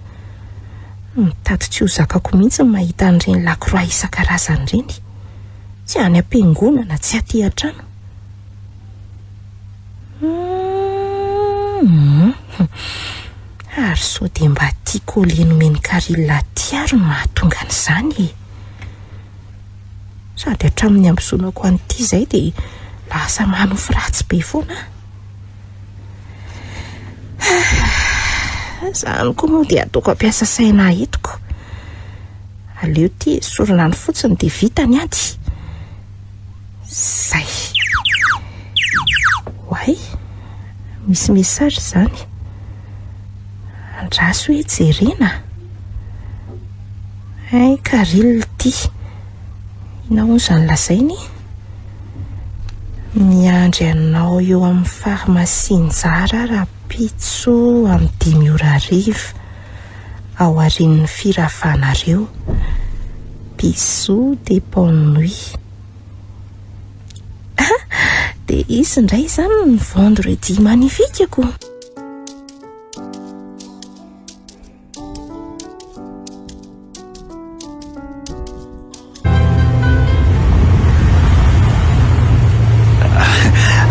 [SPEAKER 3] Mitady tsy ho zakako mihitsy ny mahita an'ireny lakroa isan-karazany ireny. Tsy any am-piangonana, tsy aty an-trano. Hum. Ary sao dia mba ity collier nomen'i Caril aty ary no mahatonga an'izany e? Sady hatramin'ny niambozonako an'ity izay dia lasa manofy ratsy be foana aho. Izany koa moa dia ataoko hampiasa saina ahy eto ko. Aleo ity esorina any fotsiny dia vita ny ady. Zay. Oay, misy message izany. Andraso hoe jerena. Hay Karil ity. Inona hono izany lazainy? Miandry anao eo amin'ny pharmacie Njara rahampitso amin'ny dimy ora hariva, ao aorian'ny firavanareo. Bisous de bonne nuit. Ah, dia hisy indray izany ny vendredi magnifique-ko.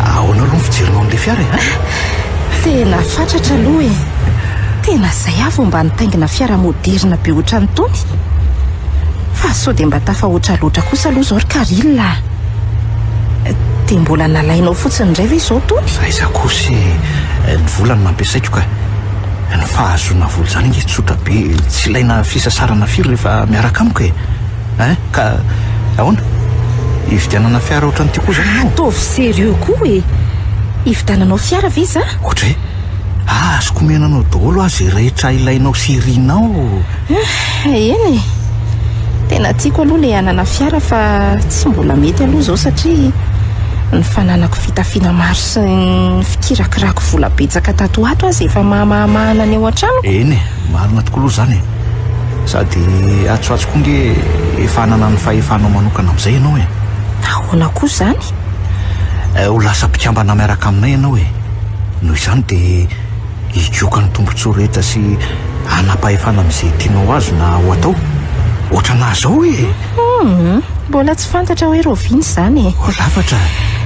[SPEAKER 1] Ahoana aloha ny fijerinao an'ilay fiara e?
[SPEAKER 3] Tena fatratra aloha e! Tena izay aho vao mba nitaingina fiara moderina be ohatran'itony. Fa sao dia mba tafahoatra loatra kosa aloha izao ry Caril a! Dia mbola nalainao fotsiny indray ve izao tony?
[SPEAKER 1] Aiza kosa e! Ny vola no nampiasaiko ka. Ny fahazoana vola izany ange tsotra be, tsy ilaina fisasarana firy rehefa miaraka amiko e! Hein? Ka ahoana? Hividianana fiara ohatran'ity koa izany ianao?
[SPEAKER 3] Ataovy sérieux koa e! Hividiananao fiara ve za?
[SPEAKER 1] Ohatra e! Azoko omena anao daholo aho izay rehetra ilainao sy irinao.
[SPEAKER 3] Eny e! Tena tiako aloha ilay hanana fiara fa tsy mbola mety aloha izao satria ny fananako fitafiana maro sy ny fikirakirako vola betsaka tato ho ato aza efa mahamahamahana ny ao an-tranoko.
[SPEAKER 1] Eny e! Marina tokoa aloha izany e! Sady atsy ho atsy koa ange efa hanana ny fahefanao manokana amin'izay ianao e!
[SPEAKER 3] Ahoana koa izany?
[SPEAKER 1] Ho lasa mpikambana miaraka aminay ianao e! Noho izany dia higoka ny tombontsoa rehetra sy hanam-pahefana amin'izay tianao azo na ho atao. Ohatranà izao e!
[SPEAKER 3] Hum, mbola tsy fantatra hoe raoviana izany e!
[SPEAKER 1] Ho lafatra!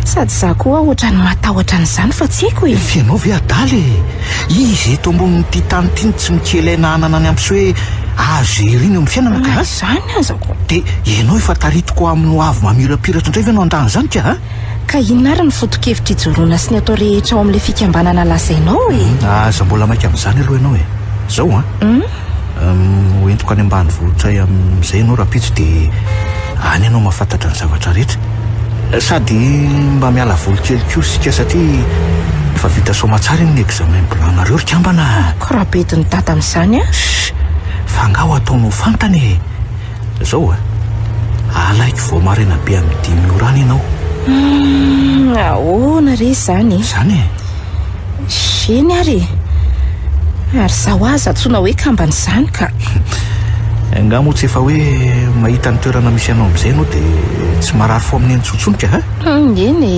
[SPEAKER 3] Sady izaho koa ohatran'ny matahotra an'izany fa tsy haiko e!
[SPEAKER 1] F'ianao ve adala e! Iza eto ambonin'ity tany ity no tsy mikely aina hanana ny hampiseho hoe azo irina eo amin'ny fiainana ka?
[SPEAKER 3] Na izany aza ko!
[SPEAKER 1] Dia ianao efa taritiko amin'ny ho avy mamirapiratra indray ve no handany izany ka?
[SPEAKER 3] Ka inona ary ny foto-kevitra ijoroana sy ny atao rehetra ao amin'ilay fikambanana lazainao e?
[SPEAKER 1] Aza mbola maika amin'izany aloha ianao e! Izao an! Ho entiko any ambanivohitray amin'izay ianao rahampitso dia any ianao mahafantatra ny zavatra rehetra. Sady mba miala voly kely koa isika satria efa vita soamatsara iny ny examen blanc-nareo ry kambana a!
[SPEAKER 3] Ko raha bedin'i dada amin'izany an!
[SPEAKER 1] Shh! Fa angaha ho ataonao fantany e! Zao a! Alaiko vao maraina be amin'ny dimy ora any ianao.
[SPEAKER 3] Humm, ahoana re izany e?
[SPEAKER 1] Izany e!
[SPEAKER 3] Eny ary e! Ary izaho aza antsoina hoe kambana izany ka.
[SPEAKER 1] Angaha moa tsy efa hoe mahita ny toerana misy anao amin'izay ianao dia tsy marary fo amin'iny intsony ka?
[SPEAKER 3] Humm, eny e!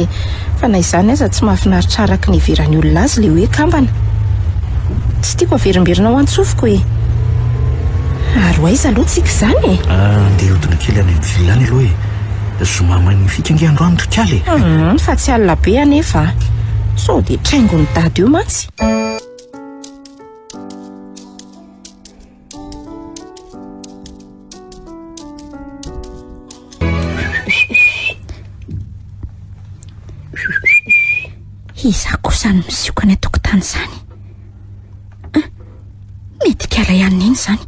[SPEAKER 3] Fa na izany aza tsy mahafinaritra araka ny heveran'ny olona azy ilay hoe kambana. Tsy tiako averimberina ao an-tsofiko e! Ary ho aiza aloha tsika izany e?
[SPEAKER 1] Andeha hiodina kely any amin'ny ville any aloha e! Zoma magnifique ange androany ry kala e!
[SPEAKER 3] Hum, fa tsy alina be anefa a! Sao dia traingon'i dada eo mantsy.
[SPEAKER 4] Iza kosa no misioka any an-tokotany izany? Ah, mety kala ihany neny izany.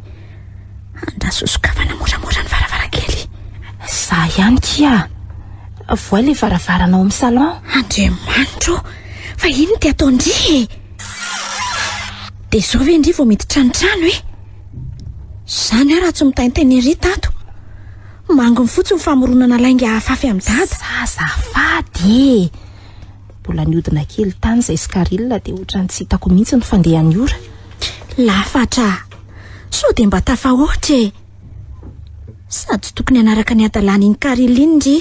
[SPEAKER 4] Andraso sokafana moramora ny varavarankely.
[SPEAKER 3] Za ihany kia. Voay ilay varavarana ao amin'ny salon.
[SPEAKER 4] Andriamanitro, fa inona ty ataon-dry e? Dia izao ve ndry vao miditra ny trano e? Izany aho raha tsy mitaintaina ery tato. Manginy fotsiny famoronana lainga hafafy amin'i dada.
[SPEAKER 3] Azafady e! Mbola niodina kely tany izay sy Karil dia ohatran'ny tsy hitako mihitsy ny fandehan'ny ora.
[SPEAKER 4] Lafatra! Sao dia mba tafahoatra e! Sady tsy tokony hanaraka ny hadalan'iny Karil iny ndry.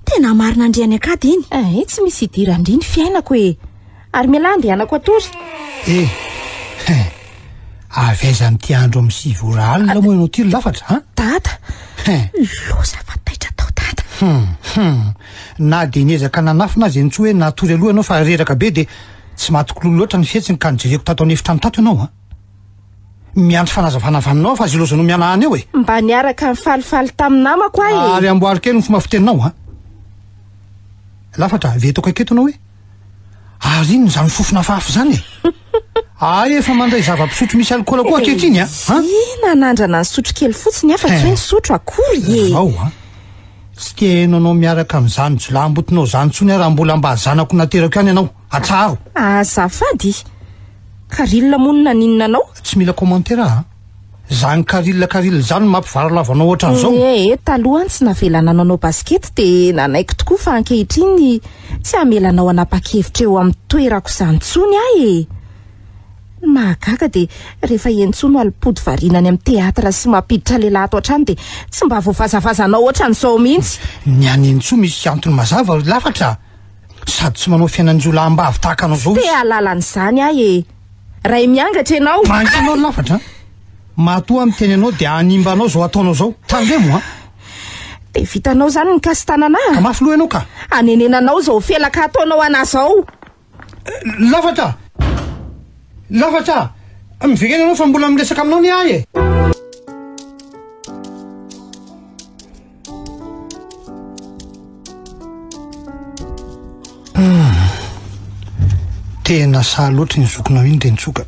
[SPEAKER 4] Tena marina ndry any an-kady iny.
[SPEAKER 3] Eh, tsy misy idiran-dry ny fiainako e! Ary mialà andehanako hatory.
[SPEAKER 6] Eh! Hein! Avy aiza amin'ity andro amin'ny 9 ora alina moa ianao ity ry Lafatra, an?
[SPEAKER 3] Dada!
[SPEAKER 6] Hein!
[SPEAKER 4] Loza fa taitra tao dada.
[SPEAKER 6] Hum, hum. Na dia niezaka nanafina aza Entsoa hoe natory aloha ianao fa reraka be dia tsy matoky loatra ny fihetsiny ka nojereko tato an'efitrano tato ianao an! Miandry fanazavana avy aminao aho fa aza ilaozanao miala any eo e!
[SPEAKER 3] Mba niaraka nifalifaly tamin'ny namako aho e!
[SPEAKER 6] Ary amboary kely ny fomba fiteninao an! Lafatra, avy eto akaiky eto ianao e! Ary inona izany fofona hafahafa izany e? Hay efa mandray zava-pisotro misy alikaola koa ankehitriny an!
[SPEAKER 3] Ii, nanandrana nisotro kely fotsiny aho fa tsy hoe nisotro akory e!
[SPEAKER 6] Izao an! Tsy te haheno anao miaraka amin'izany jiolahimbotonao izany intsony aho raha mbola mba zanako naterako ihany ianao. Atsaharo!
[SPEAKER 3] Azafady! Karil moa no naninona anao?
[SPEAKER 6] Tsy mila commentaire aho an! Zany Karil Karil zany no mampivaralava anao ohatran'izao?
[SPEAKER 3] Ee, taloha any tsy navelana nanao basikety dia nanaiky tokoa fa ankehitriny tsy hamela anao hanapa-kevitra eo amin'ny toerako izany intsony aho e! Ny mahagaga dia rehefa Henintsoa no alipody variana any amin'ny théâtre sy mampiditra lehilahy ato an-trano dia tsy mba voavazavazanao ohatran'izao mihitsy.
[SPEAKER 6] Ny an'i Henintsoa misy antony mazava ry Lafatra a! Sady tsy manao fiainan-jiolahim-bavy tahaka anao izao
[SPEAKER 3] izy. Te hahalala an'izany aho e! Ray miangatra ianao.
[SPEAKER 6] Mangina anao lafatra a! Matoa miteny anao dia hanimba anao izao ataonao izao. Tandremo a!
[SPEAKER 3] Dia vitanao izany ny kasi-tanana ahy?
[SPEAKER 6] Ka mafy loha ianao ka!
[SPEAKER 3] Hanenenanao izao felaka ataonao anà izao.
[SPEAKER 6] Lafatra! Lafatra! Miverena ianao fa mbola miresaka aminao anie ahy e! Tena sahy loatra iny zokinao iny Rentsoka.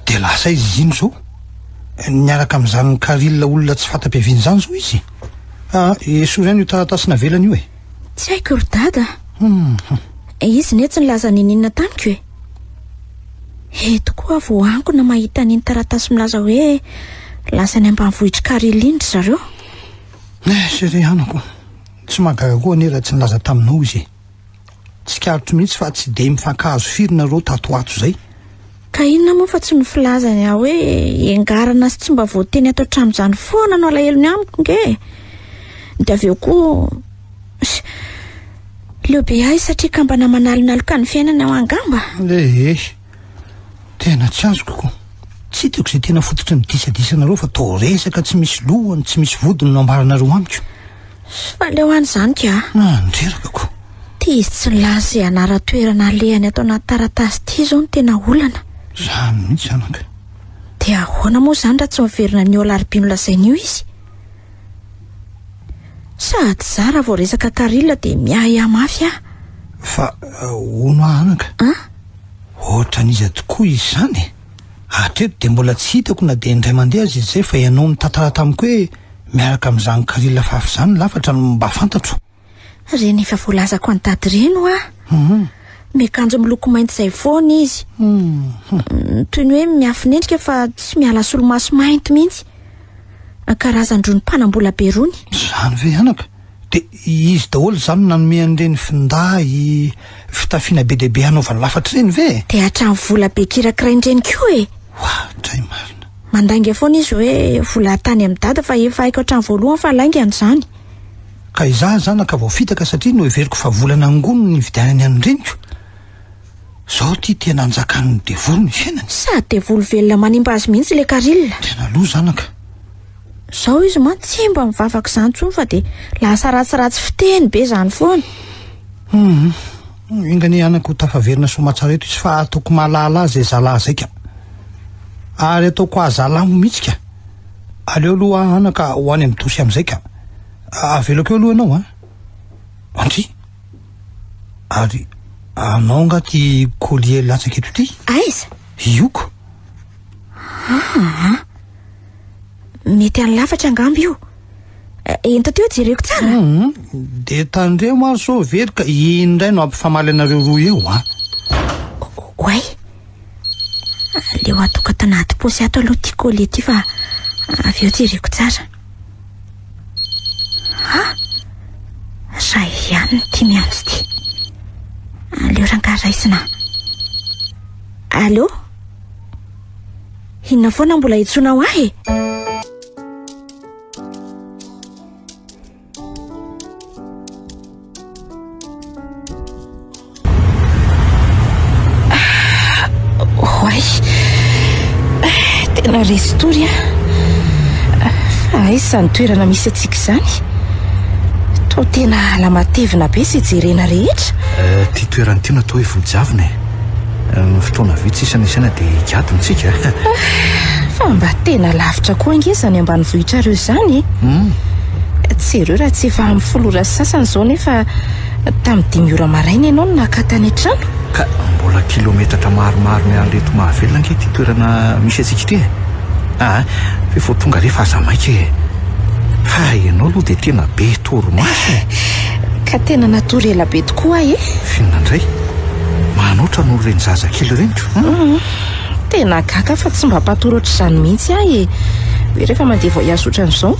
[SPEAKER 6] Dia lasa izy iny izao. Niaraka amin'izany Karil olona tsy fanta-piaviana izany izao izy. Ah, esory ihany io taratasy navelany io e.
[SPEAKER 4] Tsy haiko ry dada. Hmm. Izy ne tsy nilaza niniana tamiko e. Eto koa aho vao ankona mahita an'iny taratasy milaza hoe lasa any ambanivohitr'i Karil iny ry zareo.
[SPEAKER 6] Eh, chérie anako, tsy mahagaga koa anie raha tsy nilaza taminao izy e. Tsikaritro mihitsy fa tsy dia mifankahazo firy nareo tato ho ato izay.
[SPEAKER 4] Ka inona moa fa tsy ny filazany ahy hoe engarana sy tsy mba voateny ato an-trano izany foana no alahelony amiko nge e. Dia avy eo koa Leo be ahy satria kambana manalonaloka ny fiainana aho angamba.
[SPEAKER 6] Ee, tena tsy azoko ko. Tsy hitako izay tena fototry ny disadisanareo fa toa resaka tsy misy lohany, tsy misy vodiny no ambaranareo amiko.
[SPEAKER 4] Fa leo any izany ka.
[SPEAKER 6] Ah, ndreraka ko.
[SPEAKER 4] Ty izy tsy nilaza izay anaran-toerana alehany ato anaty taratasy ity izao no tena olana.
[SPEAKER 6] Izany mihitsy anaka.
[SPEAKER 4] Dia ahoana moa izany raha tsy miverina an'io alarobia nolazainy io izy? Sady za raha vao resaka Karil dia miahiahy mafy aho.
[SPEAKER 6] Fa hono aho anaka.
[SPEAKER 4] An?
[SPEAKER 6] Ohatran'iza tokoa izy izany e? Hatreto dia mbola tsy hitako na dia indray mandeha aza izy izay fa ianao mitantara tamiko hoe miaraka amin'izany Karil fafy izany lafatra no mba fantatro.
[SPEAKER 4] Ireny efa voalazako an'i Dada ireny hoa. Miakanjo miloko mainty izay foana izy. Toy ny hoe miafinendrika fa tsy miala solomaso mainty mihitsy. Karazan-drony mpanam-bola be rony.
[SPEAKER 6] Izany ve anaka? Dia izy daholo izany no nanome an'ireny finday, fitafiana be dia be hanaovany lafatra ireny ve e?
[SPEAKER 4] Dia hatramin'ny vola be kirakirain'ireny koa e!
[SPEAKER 6] Oadray marina.
[SPEAKER 4] Mandainga foana izy hoe vola tany amin'i Dada fa efa haiko hatramin'ny voalohany fa laingany izany.
[SPEAKER 6] Ka izaho zanaka voafitaka satria noheveriko fa vola nangoniny nividianany an'ny reniko. Zao ty tena anjakan'ny devoly ny fiainany.
[SPEAKER 4] Sady devoly velona manimba azy mihitsy ilay Karil.
[SPEAKER 6] Tena loza anaka.
[SPEAKER 4] Zao izy mantsy tsy mba mivavaka izany intsony fa dia lasa ratsiratsy fiteny be izany foana.
[SPEAKER 6] Hum. Enga anie anaka ho tafaverina soamatsara eto izy fa ataoko mahalala azy izay zalahy zay ka. Ary ataoko ahazalambo mihitsy ka. Aleo aloha aho anaka ho any amin'ny dosy amin'izay ka. Avelako eo aloha ianao an. Andry. Ary anao nga ty collier latsaka eto ity?
[SPEAKER 4] Aiza?
[SPEAKER 6] Ioko.
[SPEAKER 4] Ah, mety any lafatra angamba io. Ento teo jereko tsara.
[SPEAKER 6] Mhm. De tandremo ary sao very ka iny indray no ampifamaly anareo roa eo an.
[SPEAKER 4] Oay. Aleo ataoko ato anaty paosy ato aloha ity colis ity fa avy eo jereko tsara. Ah! Ray ihany ity miantso ity. Aleo rangahy raisina. Allo? Inona foana mbola hitsoanao ahy e?
[SPEAKER 3] Oay, tena resy tory aho. Fa aiza izany toerana misy antsika izany? Toa tena ala matevina be izay jerena rehetra.
[SPEAKER 1] Eh, ity toerana ity no atao hoe Vodiavina e. Eh, fotoana vitsy sisa nisy dia higadona tsika.
[SPEAKER 3] Fa mba tena lavitra koa ange izany ambanivohitrareo izany e. Hmm. Jereo raha tsy efa amin'ny folo ora sy sasany izao nefa Tamin'ny dimy ora maraina ianao no naka tany an-trano?
[SPEAKER 1] Ka mbola kilometatra maromaro miala eto Mahavelona ange ity toerana misy antsika ity e! Aa, fe vao tonga re fa aza maika e! Fa ianao aloha dia tena be torimaso e!
[SPEAKER 3] Ka tena natory ela be tokoa aho e!
[SPEAKER 1] F'inona indray? Manoatra noho ireny zazakely ireny ko!
[SPEAKER 3] Hum, tena gaga fa tsy mba mpatory ohatr'izany mihitsy aho e! Hoe rehefa mandeha voyage ohatran'izao.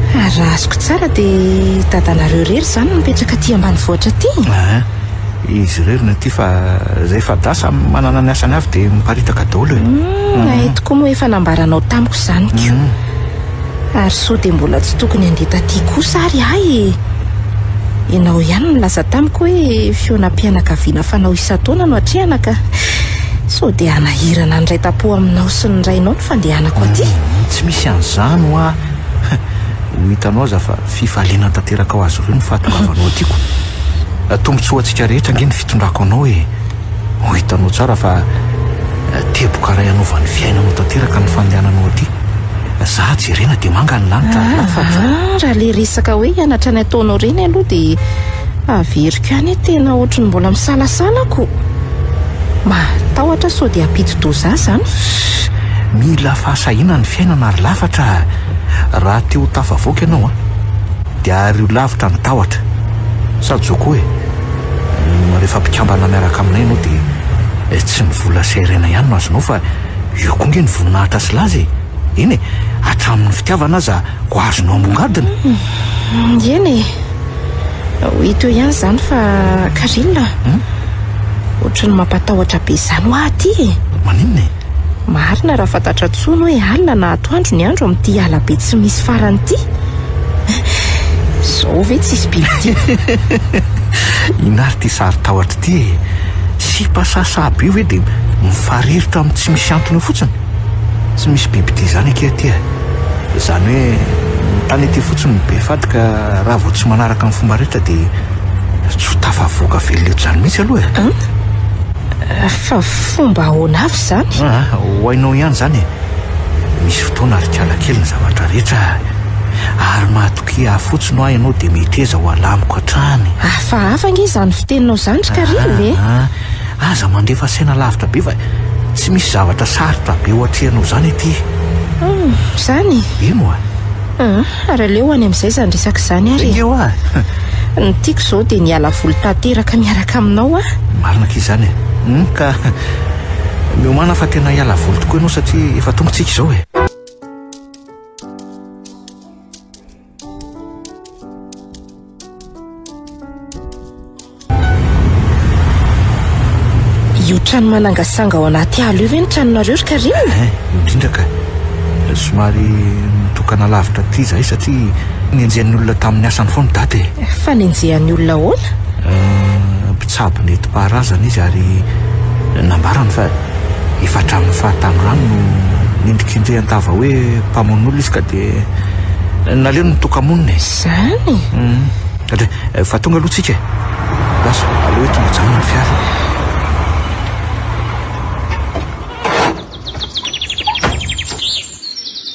[SPEAKER 3] Ary raha azoko tsara dia dadanareo irery izany no mipetraka aty ambanivohitra aty?
[SPEAKER 1] Aa, izy irery no aty fa izay fada samy manana ny asany avy dia miparitaka daholo e.
[SPEAKER 3] Hum, hay tokoa moa efa nambaranao tamiko izany ko. Ary sao dia mbola tsy tokony handeha taty kosa ary aho e? Ianao ihany no nilaza tamiko hoe fihaonam-pianakaviana fanao isan-taona no atrehana ka sao dia hanahirana ny ray tam-po aminao sy ny rainao ny fandehanako aty.
[SPEAKER 1] Tsy misy an'izany hoa. Ho hitanao aza fa fifaliana tanteraka ho azy ireo ny fahatongavanao aty ko. Tombontsoantsika rehetra ange ny fitondrako anao e. Ho hitanao tsara fa teboka iray hanova ny fiainanao tanteraka ny fandehananao aty. Za jerena dia manga ny lanitra ary lafatra.
[SPEAKER 3] Ah, raha le resaka hoe hianatra ny ataonao ireny aloha dia averiko ihany hoe tena ohatry ny mbola misalasala ko. Matahotra sao dia hampidi-doza ahy izany.
[SPEAKER 1] Ssss, mila fahasahiana ny fiainana ary lafatra a! Raha te ho tafavoaka ianao an, dia ario lavitra ny tahotra. Sady izao koa e, rehefa mpikambana miaraka aminay ianao dia tsy ny vola sy harena ihany no azonao fa eo koa nge ny voninahitra sy laza e! Eny e, hatramin'ny fitiavana aza ho azonao ambongadiny.
[SPEAKER 3] Eny e, ho hita eo ihany izany fa Karine a, ohatry ny mampatahotra be izany hoa aty e.
[SPEAKER 1] Maninona e?
[SPEAKER 3] Marina raha fantatra intsony hoe alina na atoandro ny andro amin'ity ala be tsy misy farany ity. Izao ve tsisy bibidia?
[SPEAKER 1] Inona ary ity saro-tahotra ity e? Sipa sahasaha be io ve dia mifariritra amin'ny tsy misy antony eo fotsiny? Tsy misy bibidia izany akia aty e! Izany hoe ny tany aty fotsiny no be fady ka raha vao tsy manaraka ny fomba rehetra dia tsy ho tafavoaka velona eto izany mihitsy aloha e!
[SPEAKER 3] An? Fa fomba ahoana avy izany?
[SPEAKER 1] Aa, ho hainao ihany izany e! Misy fotoana ry kala kely ny zavatra rehetra a! Ary matokia ahy fotsiny hoa ianao dia meteza ho alamiko hatrany.
[SPEAKER 3] Hafahafa ange izany fiteninao izany ry Carine e!
[SPEAKER 1] Aa, aza mandefa saina lavitra be fa tsy misy zavatra sarotra be ho atrehanao izany aty.
[SPEAKER 3] Hum, izany?
[SPEAKER 1] Eny oa.
[SPEAKER 3] Aa, ary aleo any amin'izay izany resaka izany ary e!
[SPEAKER 1] Eny oa.
[SPEAKER 3] Ny tiako izao dia ny hiala voly tanteraka miaraka aminao aho.
[SPEAKER 1] Marina akia izany e! Hum, ka. Miomàna fa tena hiala voly tokoa ianao satria efa tonga tsika izao e.
[SPEAKER 3] Io trano manangasanga ao anaty ala io ve ny tranonareo ry Karine?
[SPEAKER 1] Eh, indrindra ka. Somary mitokana lavitra aty izahay satria nenjehan'ny olona tamin'ny asany foana dada e.
[SPEAKER 3] Fa nenjehan'ny olona ahoana?
[SPEAKER 1] Mpitsabo nentim-paharazana izy ary nambarany fa efa hatramin'ny fahatanorany no nendrikendrehan-tava hoe mpamono olona izy ka dia naleony nitoka-monina e.
[SPEAKER 3] Izany?
[SPEAKER 1] Fa tonga aloha tsika e. Lasa, aleo eto mijanona ny fiara.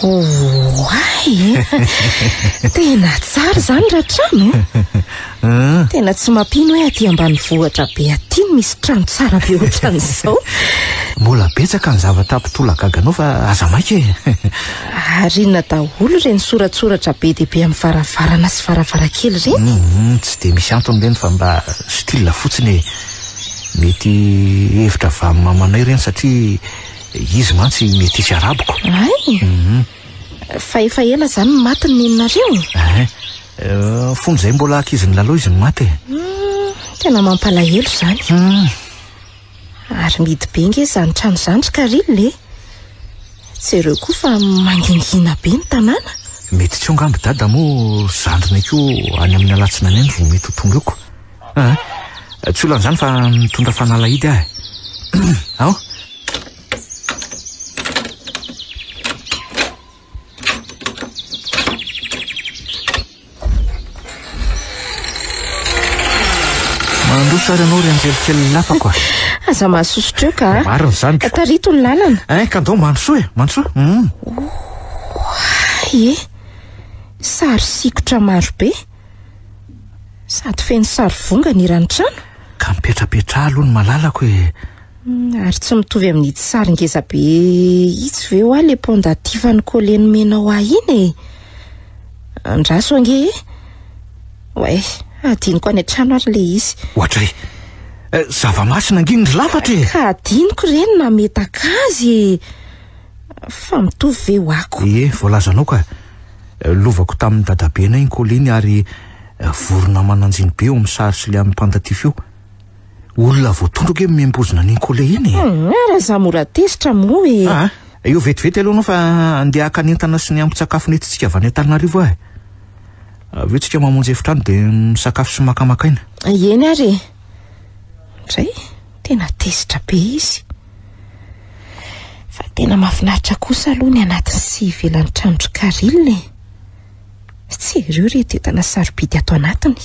[SPEAKER 3] Oay e! Tena tsara izany Ratrano. Tena tsy mampino hoe aty ambanivohitra be aty no misy trano tsara be ohatran'izao.
[SPEAKER 1] Mbola betsaka ny zavatra hampitolagaga anao fa aza maika e!
[SPEAKER 3] Ary inona daholo ireny soratsoratra be dia be amin'ny varavarana sy varavarankely ireny?
[SPEAKER 1] Tsy dia misy antony ireny fa mba style fotsiny e! Mety hevitra avy amin'ny mamanay ireny satria izy mantsy metisy arabo ko.
[SPEAKER 3] Hay! Fa efa ela izany no maty ny neninareo?
[SPEAKER 1] Ein, fony izahay mbola ankizy nilalao izy no maty e.
[SPEAKER 3] Tena mampalahelo izany. Ary mihidy be nge izany trano izany ry Karil e. Jereo koa fa mangingina be ny tanàna.
[SPEAKER 1] Mety tsy eo angamba i Dada moa zandrinay koa any amin'ny alatsinainy any vao mety ho tonga eo ko. Aa, tsy olana izany fa mitondra fanalahidy aho e. Ao. Mandroso ary ianao ry anjely kely lapako a.
[SPEAKER 3] Aza mahasosotra eo ka.
[SPEAKER 1] Marina izany ko.
[SPEAKER 3] Tarito ny lalana.
[SPEAKER 1] Eh, ka ndao mandrosoa e, mandrosoa. Mm.
[SPEAKER 3] Oay e. Sary sikotra maro be. Sady feno sary vongana eran'ny trano.
[SPEAKER 1] Ka mipetrapetraha aloha ny malalako e.
[SPEAKER 3] Ary tsy mitovy amin'itsy sary ngeza be itsy ve hoa le pendatif an'i Collet nomenao ahy iny e? Andraso ange e! Oay, adinoko any an-trano ary le izy.
[SPEAKER 1] Ohatray! Zava-masina ange iny ry lafatra e!
[SPEAKER 3] Ka adinoko re ny nametaka azy e! Fa mitovy ve hoako?
[SPEAKER 1] Ie, voalazanao ka. Lovako tamin'ny dadabenay iny Collet iny ary vorona aman'anjiny be eo amin'ny sary sy le amin'ny pendatif io. Olona voatondro ange miembozona an'iny collet iny e.
[SPEAKER 3] Ary aza mora tezitra moa e.
[SPEAKER 1] Ah, eo vetivety aloha anao fa andeha haka ny entana sy ny ambin-tsakafo nentintsika avy any Antananarivo aho e. Avy eo tsika mamonjy efitrano dia misakafo sy makamaka aina.
[SPEAKER 3] Eny ary e. Ndray, tena tezitra be izy. Fa tena mahafinaritra kosa aloha ny anatiny sy ivelan'ny tranon-dry Caril e. Jereo ireto entana sarobidy ato anatiny.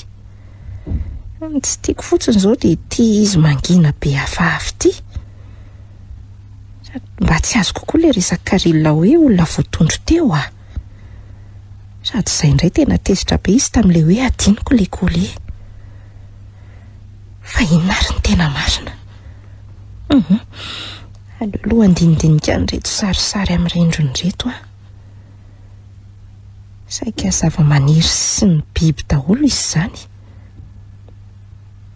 [SPEAKER 3] Ny tsy tiako fotsiny izao dia ity izy mangina be hafahafa ity. Sady mba tsy azoko koa ilay resaka Karil hoe olona voatondro teo ah. Sady izay indray tena tezitra be izy tamin'ilay hoe adinoko ilay collier. Fa inona ary ny tena marina? Hum. Aleo aloha handinidinika an'ireto sarisary amin'ny rindrina ireto aho. Saika zava-maniry sy ny biby daholo izy izany.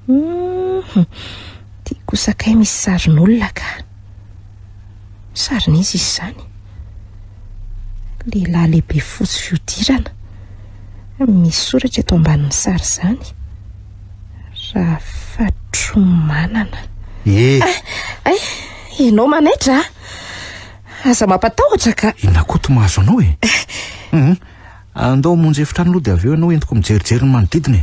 [SPEAKER 3] Hum, ity kosa kay misy sarin'olona ka. Sarin'iza izy izany? Lehilahy lehibe fotsy fihodirana. Misy soratra eto ambanin'ny sary izany. Rafatromanana.
[SPEAKER 1] Eh.
[SPEAKER 3] Ay, ianao manaitra a. Aza mampatahotra ka.
[SPEAKER 1] Inona koa to mahazo anao e? Hum, andao hamonjy efitrano aloha dia avy eo ianao entiko mijerijery ny manodidina e.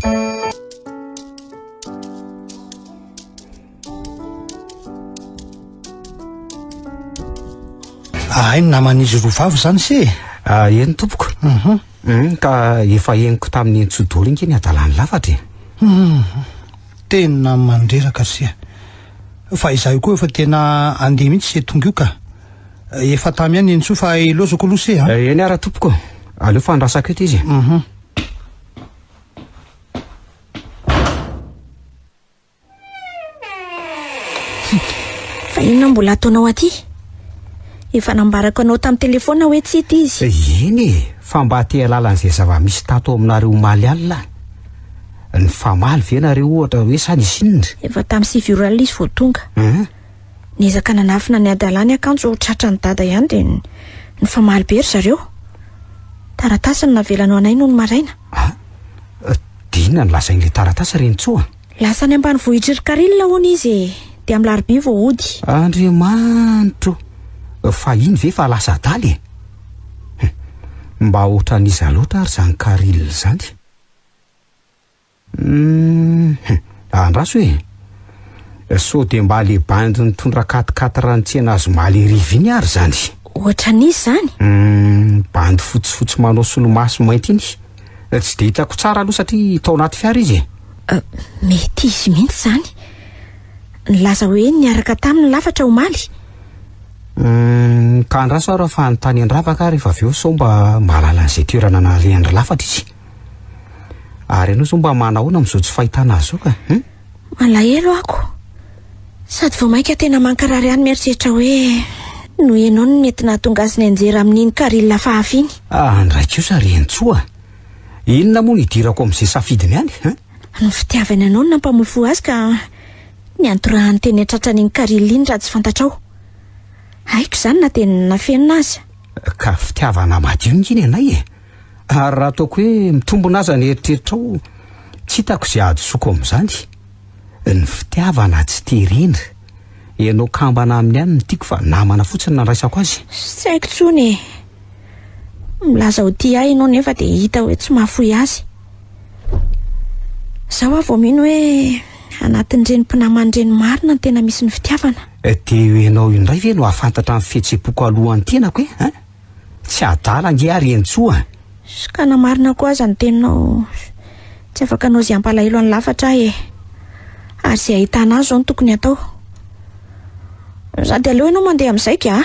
[SPEAKER 6] Ahay ny naman'izy roa vavy izany se e?
[SPEAKER 5] Ah, eny tompoko.
[SPEAKER 6] Mhm.
[SPEAKER 5] Hum, ka efa henoko tamin'ny Entsoa-doly iny ny adalan'ny lafatra e.
[SPEAKER 6] Mhm. Tena mandreraka ry se a. Fa izaho koa efa tena andeha mihitsy se tonga io ka. Efa tamy ihany Entsoa fa ilaozako aloha se a.
[SPEAKER 5] Eny ara tompoko. Aleo fa andrasako eto izy e.
[SPEAKER 6] Mhm.
[SPEAKER 4] Fa inona mbola ataonao aty? Efa nambarako anao tamin'ny telefaonina hoe tsy hita izy.
[SPEAKER 5] Eny e, fa mba te hahalala an'izay zava-misy tato aminareo omaly alina aho. Nifamaly ve nareo ohatra hoe sa nisy inona?
[SPEAKER 4] Efa tamin'ny sivy ora alina izy vao tonga.
[SPEAKER 5] Hein?
[SPEAKER 4] Niezaka nanafina ny hadalany akanjo tratran'i dada ihany dia nifamaly be ry zareo. Taratasy no navelany ho anay nony maraina.
[SPEAKER 5] Ah, dia inona no lazain'ilay taratasy ry Rentsoa?
[SPEAKER 4] Lasa any ambanivohitr'i ry Karil hono izy e, dia amin'ny larobia vao hody.
[SPEAKER 5] Andriamanitro! Fa iny ve fa lasa adala e? Hum, mba ohatran'iza loatra ary izany Karil izany? Hum, andraso e! Sao dia mba le bandy nitondra quatre quatre nitsena azy omaly hariva iny ary izany?
[SPEAKER 4] Ohatran'iza izany?
[SPEAKER 5] Hum, bandy fotsifotsy manao solomaso mainty iny. Tsy dia hitako tsara aloha satria tao anaty fiara izy e.
[SPEAKER 4] Euh, mety izy mihitsy izany. Nilaza hoe niaraka taminy lafatra omaly.
[SPEAKER 5] Hum, ka andraso aho raha fa hanontany an-dRavaka aho rehefa avy eo sao mba mahalala an'izay toerana nalehan'i Lafatra izy. Ary ianao izao mba manahoana amin'izao tsy fahitana azy izao ka? Hum?
[SPEAKER 4] Malahelo aho ko. Sady vao mainka tena mankarary ahy ny mieritreritra hoe noho ianao no nety nahatonga azy nianjera amin'iny Karil hafahafa iny.
[SPEAKER 5] Ah, ndray kosa ry Entsoa a! Inona moa no idirako amin'izay safidiny any, hein?
[SPEAKER 4] Ny fitiavany anao no nampamoy fo azy ka. Niantorahany teny an-tratran'iny Karil iny raha tsy fantatrao. Haiko izany na dia nafenina aza.
[SPEAKER 5] Ka fitiavana madio nge ny anay e! Ary raha ataoko hoe mitombina aza ny eritreritrao, tsy hitako izay hadisoako amin'izany. Ny fitiavana tsy terena. Ianao kambana aminy ihany no tiako fa namana fotsiny nandraisako azy.
[SPEAKER 4] Tsy haiko intsony e. Milaza ho tia ahy ianao nefa dia hita hoe tsy mahafoy azy. Izao aho vao mino hoe anatin'ireny mpinamana ireny marina no tena misy ny fitiavana.
[SPEAKER 5] Dia ianao indray ve no hahafantatra ny fihetseham-poko alohan'ny tenako e? Hein? Tsy adala ange aho ry Henintsoa a!
[SPEAKER 4] Ka na marina koa aza ny teninao, tsy afaka hanao izay hampalahelo an'i Lafatra aho e! Ary izay ahitana azy izao no tokony hatao. Sady aleo ianao mandeha amin'izay ka!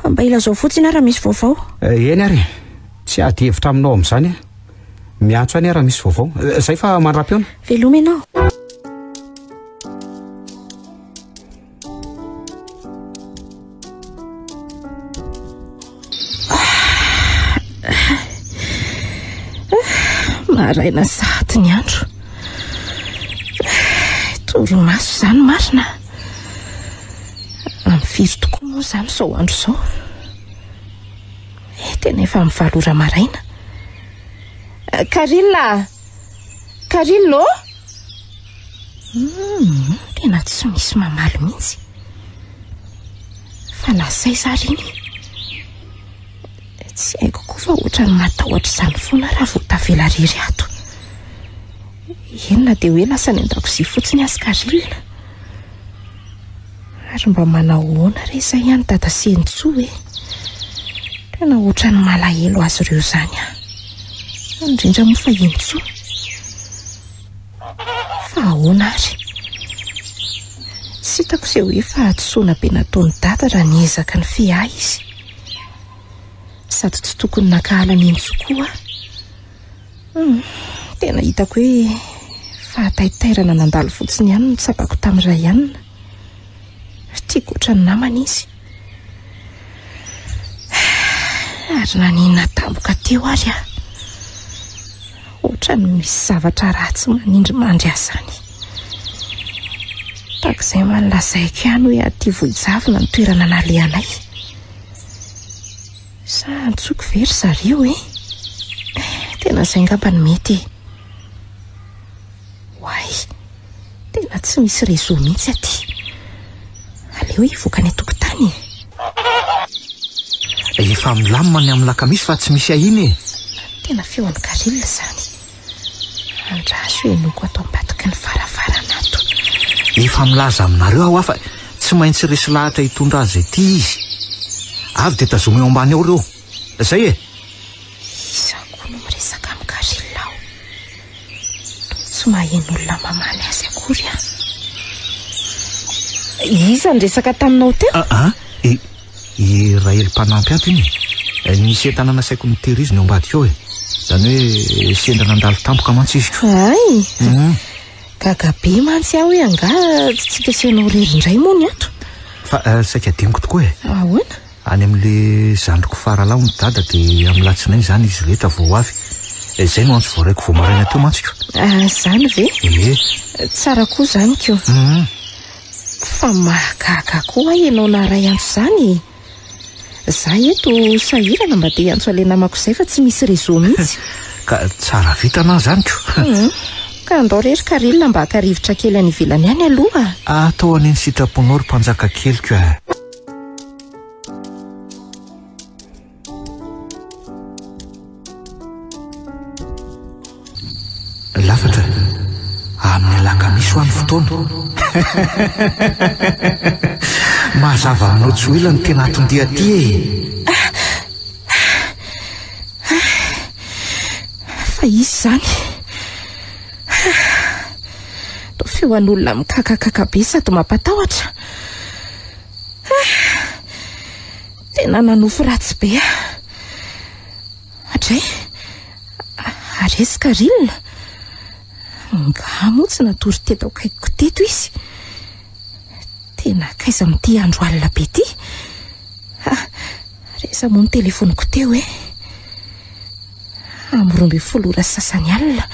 [SPEAKER 4] Fa mba ilazao fotsiny aho raha misy vaovao.
[SPEAKER 5] Eny ary e! Tsy hiady hevitra aminao amin'izany aho. Miantso any aho raha misy vaovao. Izay fa mandra-pihaona.
[SPEAKER 4] Veloma ianao.
[SPEAKER 3] Maraina sahady ny andro. Torimaso izany marina. Amin'ny firy tokoa moa izany izao andro izao? Eh, tena efa amin'ny valo ora maraina. Karil a! Karil ô! Hum, tena tsy misy mamaly mihitsy. Fa lasa aiza ary iny? Tsy haiko koa fa ohatran'ny matahotra izany foana raha vao tavela irery ato. Eny na dia hoe lasa any an-dakozia fotsiny azy Karil. Ary mba manao ahoana re izay any Dada sy Henintsoa e? Tena ohatran'ny malahelo azy ireo izany aho. Indrindra moa fa Henintsoa. Fa ahoana ary? Tsy hitako izay hoe fahadisoana be nataon'i Dada raha niezaka nifehy ahy izy. Sady tsy tokony nankahala an'i Henintsoa koa aho. Hum, tena hitako hoe fahataitairana nandalo fotsiny ihany no tsapako tamin'i Ryan. Tiako ohatran'ny namana izy. Ary naninona tampoka teo ary aho. Ohatran'ny misy zavatra ratsy manindry mandry ahy izany. Tahaka izay mba nolazaiko ihany hoe aty Vohijavona ny toerana nalehanay. Sa antsoiko ve ry zareo e? Tena izay angamba no mety e. Oay, tena tsy misy réseau mihitsy aty. Aleo hivoaka any an-tokotany e.
[SPEAKER 1] Efa milamina ny amin'ny lakamisy fa tsy misy ahiana e.
[SPEAKER 3] Tena feon'i Karil izany. Andraso henoiko ato ambadiky ny varavarana ato.
[SPEAKER 1] Efa milaza aminareo aho fa tsy maintsy resy lahatra hitondra azy ety izy. Avy dia tazomy eo ambany ao ireo. Zay e!
[SPEAKER 3] Iza koa no miresaka amin'i Karil ao? Toa tsy maheno olona mamaly azy akory aho. Iza niresaka taminao teo?
[SPEAKER 1] Ah ah, i i Rahely mpanampy ato iny e. Nisy entana nasaiko notehirizina eo ambadika ao e. Izany hoe sendra nandalo tampoka mantsy izy ko.
[SPEAKER 3] Hay! Gaga be mantsy aho hoe angaha tsy tsika sy ianao irery indray moa ny ato?
[SPEAKER 1] Fa saika adinoko tokoa e.
[SPEAKER 3] Ahoana?
[SPEAKER 1] Any amin'le zandriko faralahy hono dada dia amin'ny latsinainy izany izy rehetra vao ho avy. Izay no antso voaraiko vao maraina teo mantsy ko.
[SPEAKER 3] Ah, izany ve?
[SPEAKER 1] Ie.
[SPEAKER 3] Tsara koa izany ko. Fa mahagaga koa ahy ianao naharay antso izany e. Za eto sahirana mba te hiantso an'ilay namako izay fa tsy misy réseau mihitsy.
[SPEAKER 1] Ka tsara vintana aho izany ko.
[SPEAKER 3] Ka andao re ry Karil mba haka rivotra kely any ivelany any aloha.
[SPEAKER 1] Atao anie ny sitraponao ry mpanjaka keliko e. Lafatra, amin'ny alakamisy ho any fotoana. Mazava aminao tsy ho ela ny tena anton-dia aty e.
[SPEAKER 3] Fa iza izany? Toa feo an'olona mikakakaka be sady mampatahotra. Tena nanofy ratsy be aho. Hatrizay, ary aiza Karine? Angaha moa tsy natory teto akaikiko teto izy? Tena akaiza amin'ity andro alina be ity? Ary aiza moa ny telefoniko teo e? Amin'ny 12 ora sy sasany alina.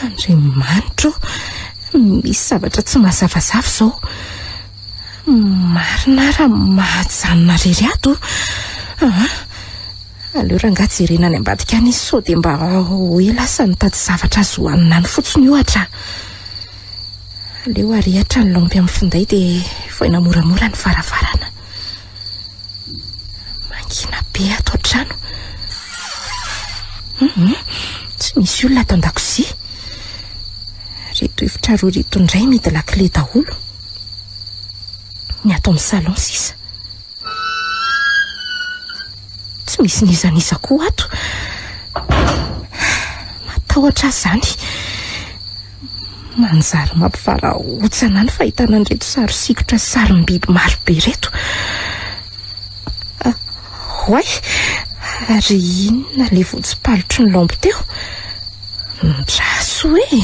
[SPEAKER 3] Andriamanitro ô! Misy zavatra tsy mazavazava izao. Marina raha mahajanona rery ato. Ah, aleo rangahy jerena any ambadika any izy sao dia mba hoe lasa nitady zavatra azo hohanina any fotsiny ohatra. Aleo arehatra ny lampy amin'ny finday dia voaina moramora ny varavarana. Mangina be ato an-trano. Hum, tsy misy olona ato an-dakozia. Reto efitra roa reto indray midy lakile daholo. Ny ato amin'ny salon sisa. Tsy misy n'iza n'iza koa ato. Matahotra aho izany. Manjary mampivarahontsana ny fahitana an'ireto sary sikotra sy sarim-biby marobe ireto. Oay! Ary inona ilay votsipalotry ny lampe teo? Ndraso e!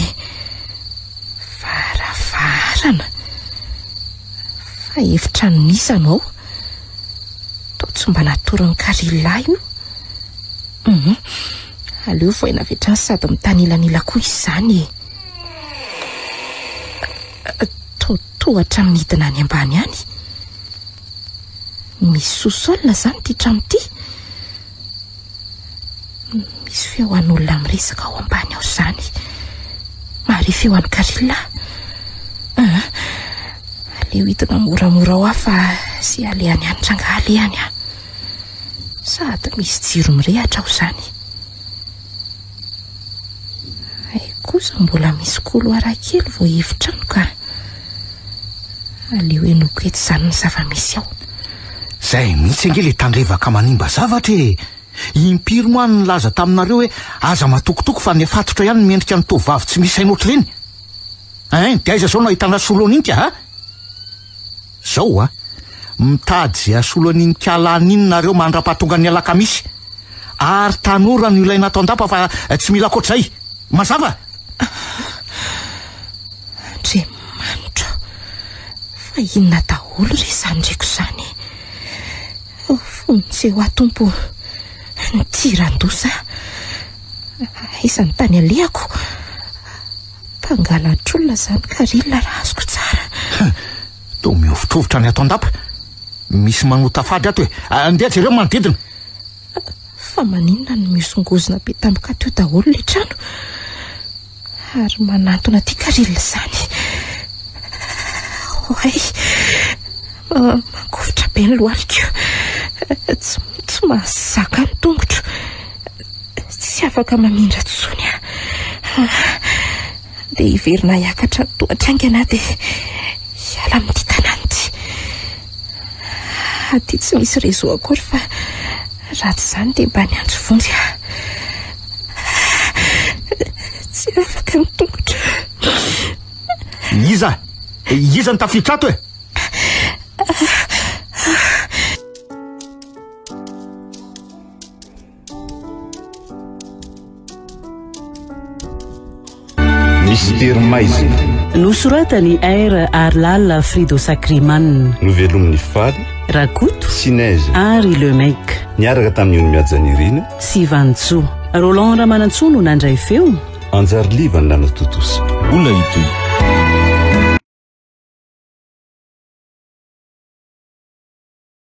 [SPEAKER 3] Varavarana! Fa efitranon'iza no ao? Toa tsy mba natoron'i Karila io. Hum, aleo voaina avy hatrany sady mitanilanila koa izy izany e. Toa tohatra midina any ambany any. Misy sous-sol izany ity trano ity. Misy feo an'olona miresaka ao ambany ao izany. Mahare feo an'i Karila. Ah, aleo hidina moramora ao aho fa izay alehany any rangahy alehany aho. Sady misy jiro mirehatra ao izany. Hay kosa mbola misy couloir kely vao efitrano ka. Aleo henoiko eto izany ny zava-misy ao.
[SPEAKER 1] Zay mihitsy ange le tandrevaka manimba zavatra e! Impiry moa aho no nilaza taminareo hoe aza matokitoky fa ny fatotra ihany no mendrika ny tovovavy tsy misy saina ohatr'ireny. Hein, dia aiza izao no ahitana solon'iny ka a? Zao a! Mitady izay hasolo an'iny kalana iny nareo mandra-pahatongan'ny alakamisy. Ary tanora no ilaina ato an-dapa fa tsy mila ankoatr'izay. Mazava?
[SPEAKER 3] Andriamanitra o! Fa inona daholo re izany reko izany e? Vonjeo aho Tompo o! Nidiran-doza aho. Aiza ny tany alehako? Mpangalatr'olona izany Karil raha azoko tsara.
[SPEAKER 1] Toa mihovitrovitra ny ato an-dapa. Misy manota fady ato e. Andeha jereo ny manodidina.
[SPEAKER 3] Fa maninona no mihozongozona be tampoka teo daholo ilay trano? Ary manantona aty Karil izany. Oay, mangovitra be ny lohaliko. Tsy, tsy mahazaka ny tongotro. Tsy afaka mamindra intsony aho. Dia hiverina hiakatra ny tohatra haingana aho dia hiala amin'ity tanàna ity. Aty tsy misy réseau akory fa raha tsy izany dia mba niantso vonjy aho. Tsy afaka ny tongotra.
[SPEAKER 1] Iza? Iza no tafiditra ato e?
[SPEAKER 7] Mistery maizina.
[SPEAKER 2] Nosoratan'i R. Arlal Frido Sakriman.
[SPEAKER 7] Novelomin'i Faly.
[SPEAKER 2] Rakoto.
[SPEAKER 7] Sinèse.
[SPEAKER 2] Ary Le Mec.
[SPEAKER 7] Niaraka tamin'i Onimihaja Nirina.
[SPEAKER 2] Sy Vanintsoa. Roland Ramanantsoa no nandray feo.
[SPEAKER 7] Anjary Liva no nanatontosa.
[SPEAKER 8] Mbola hitohy.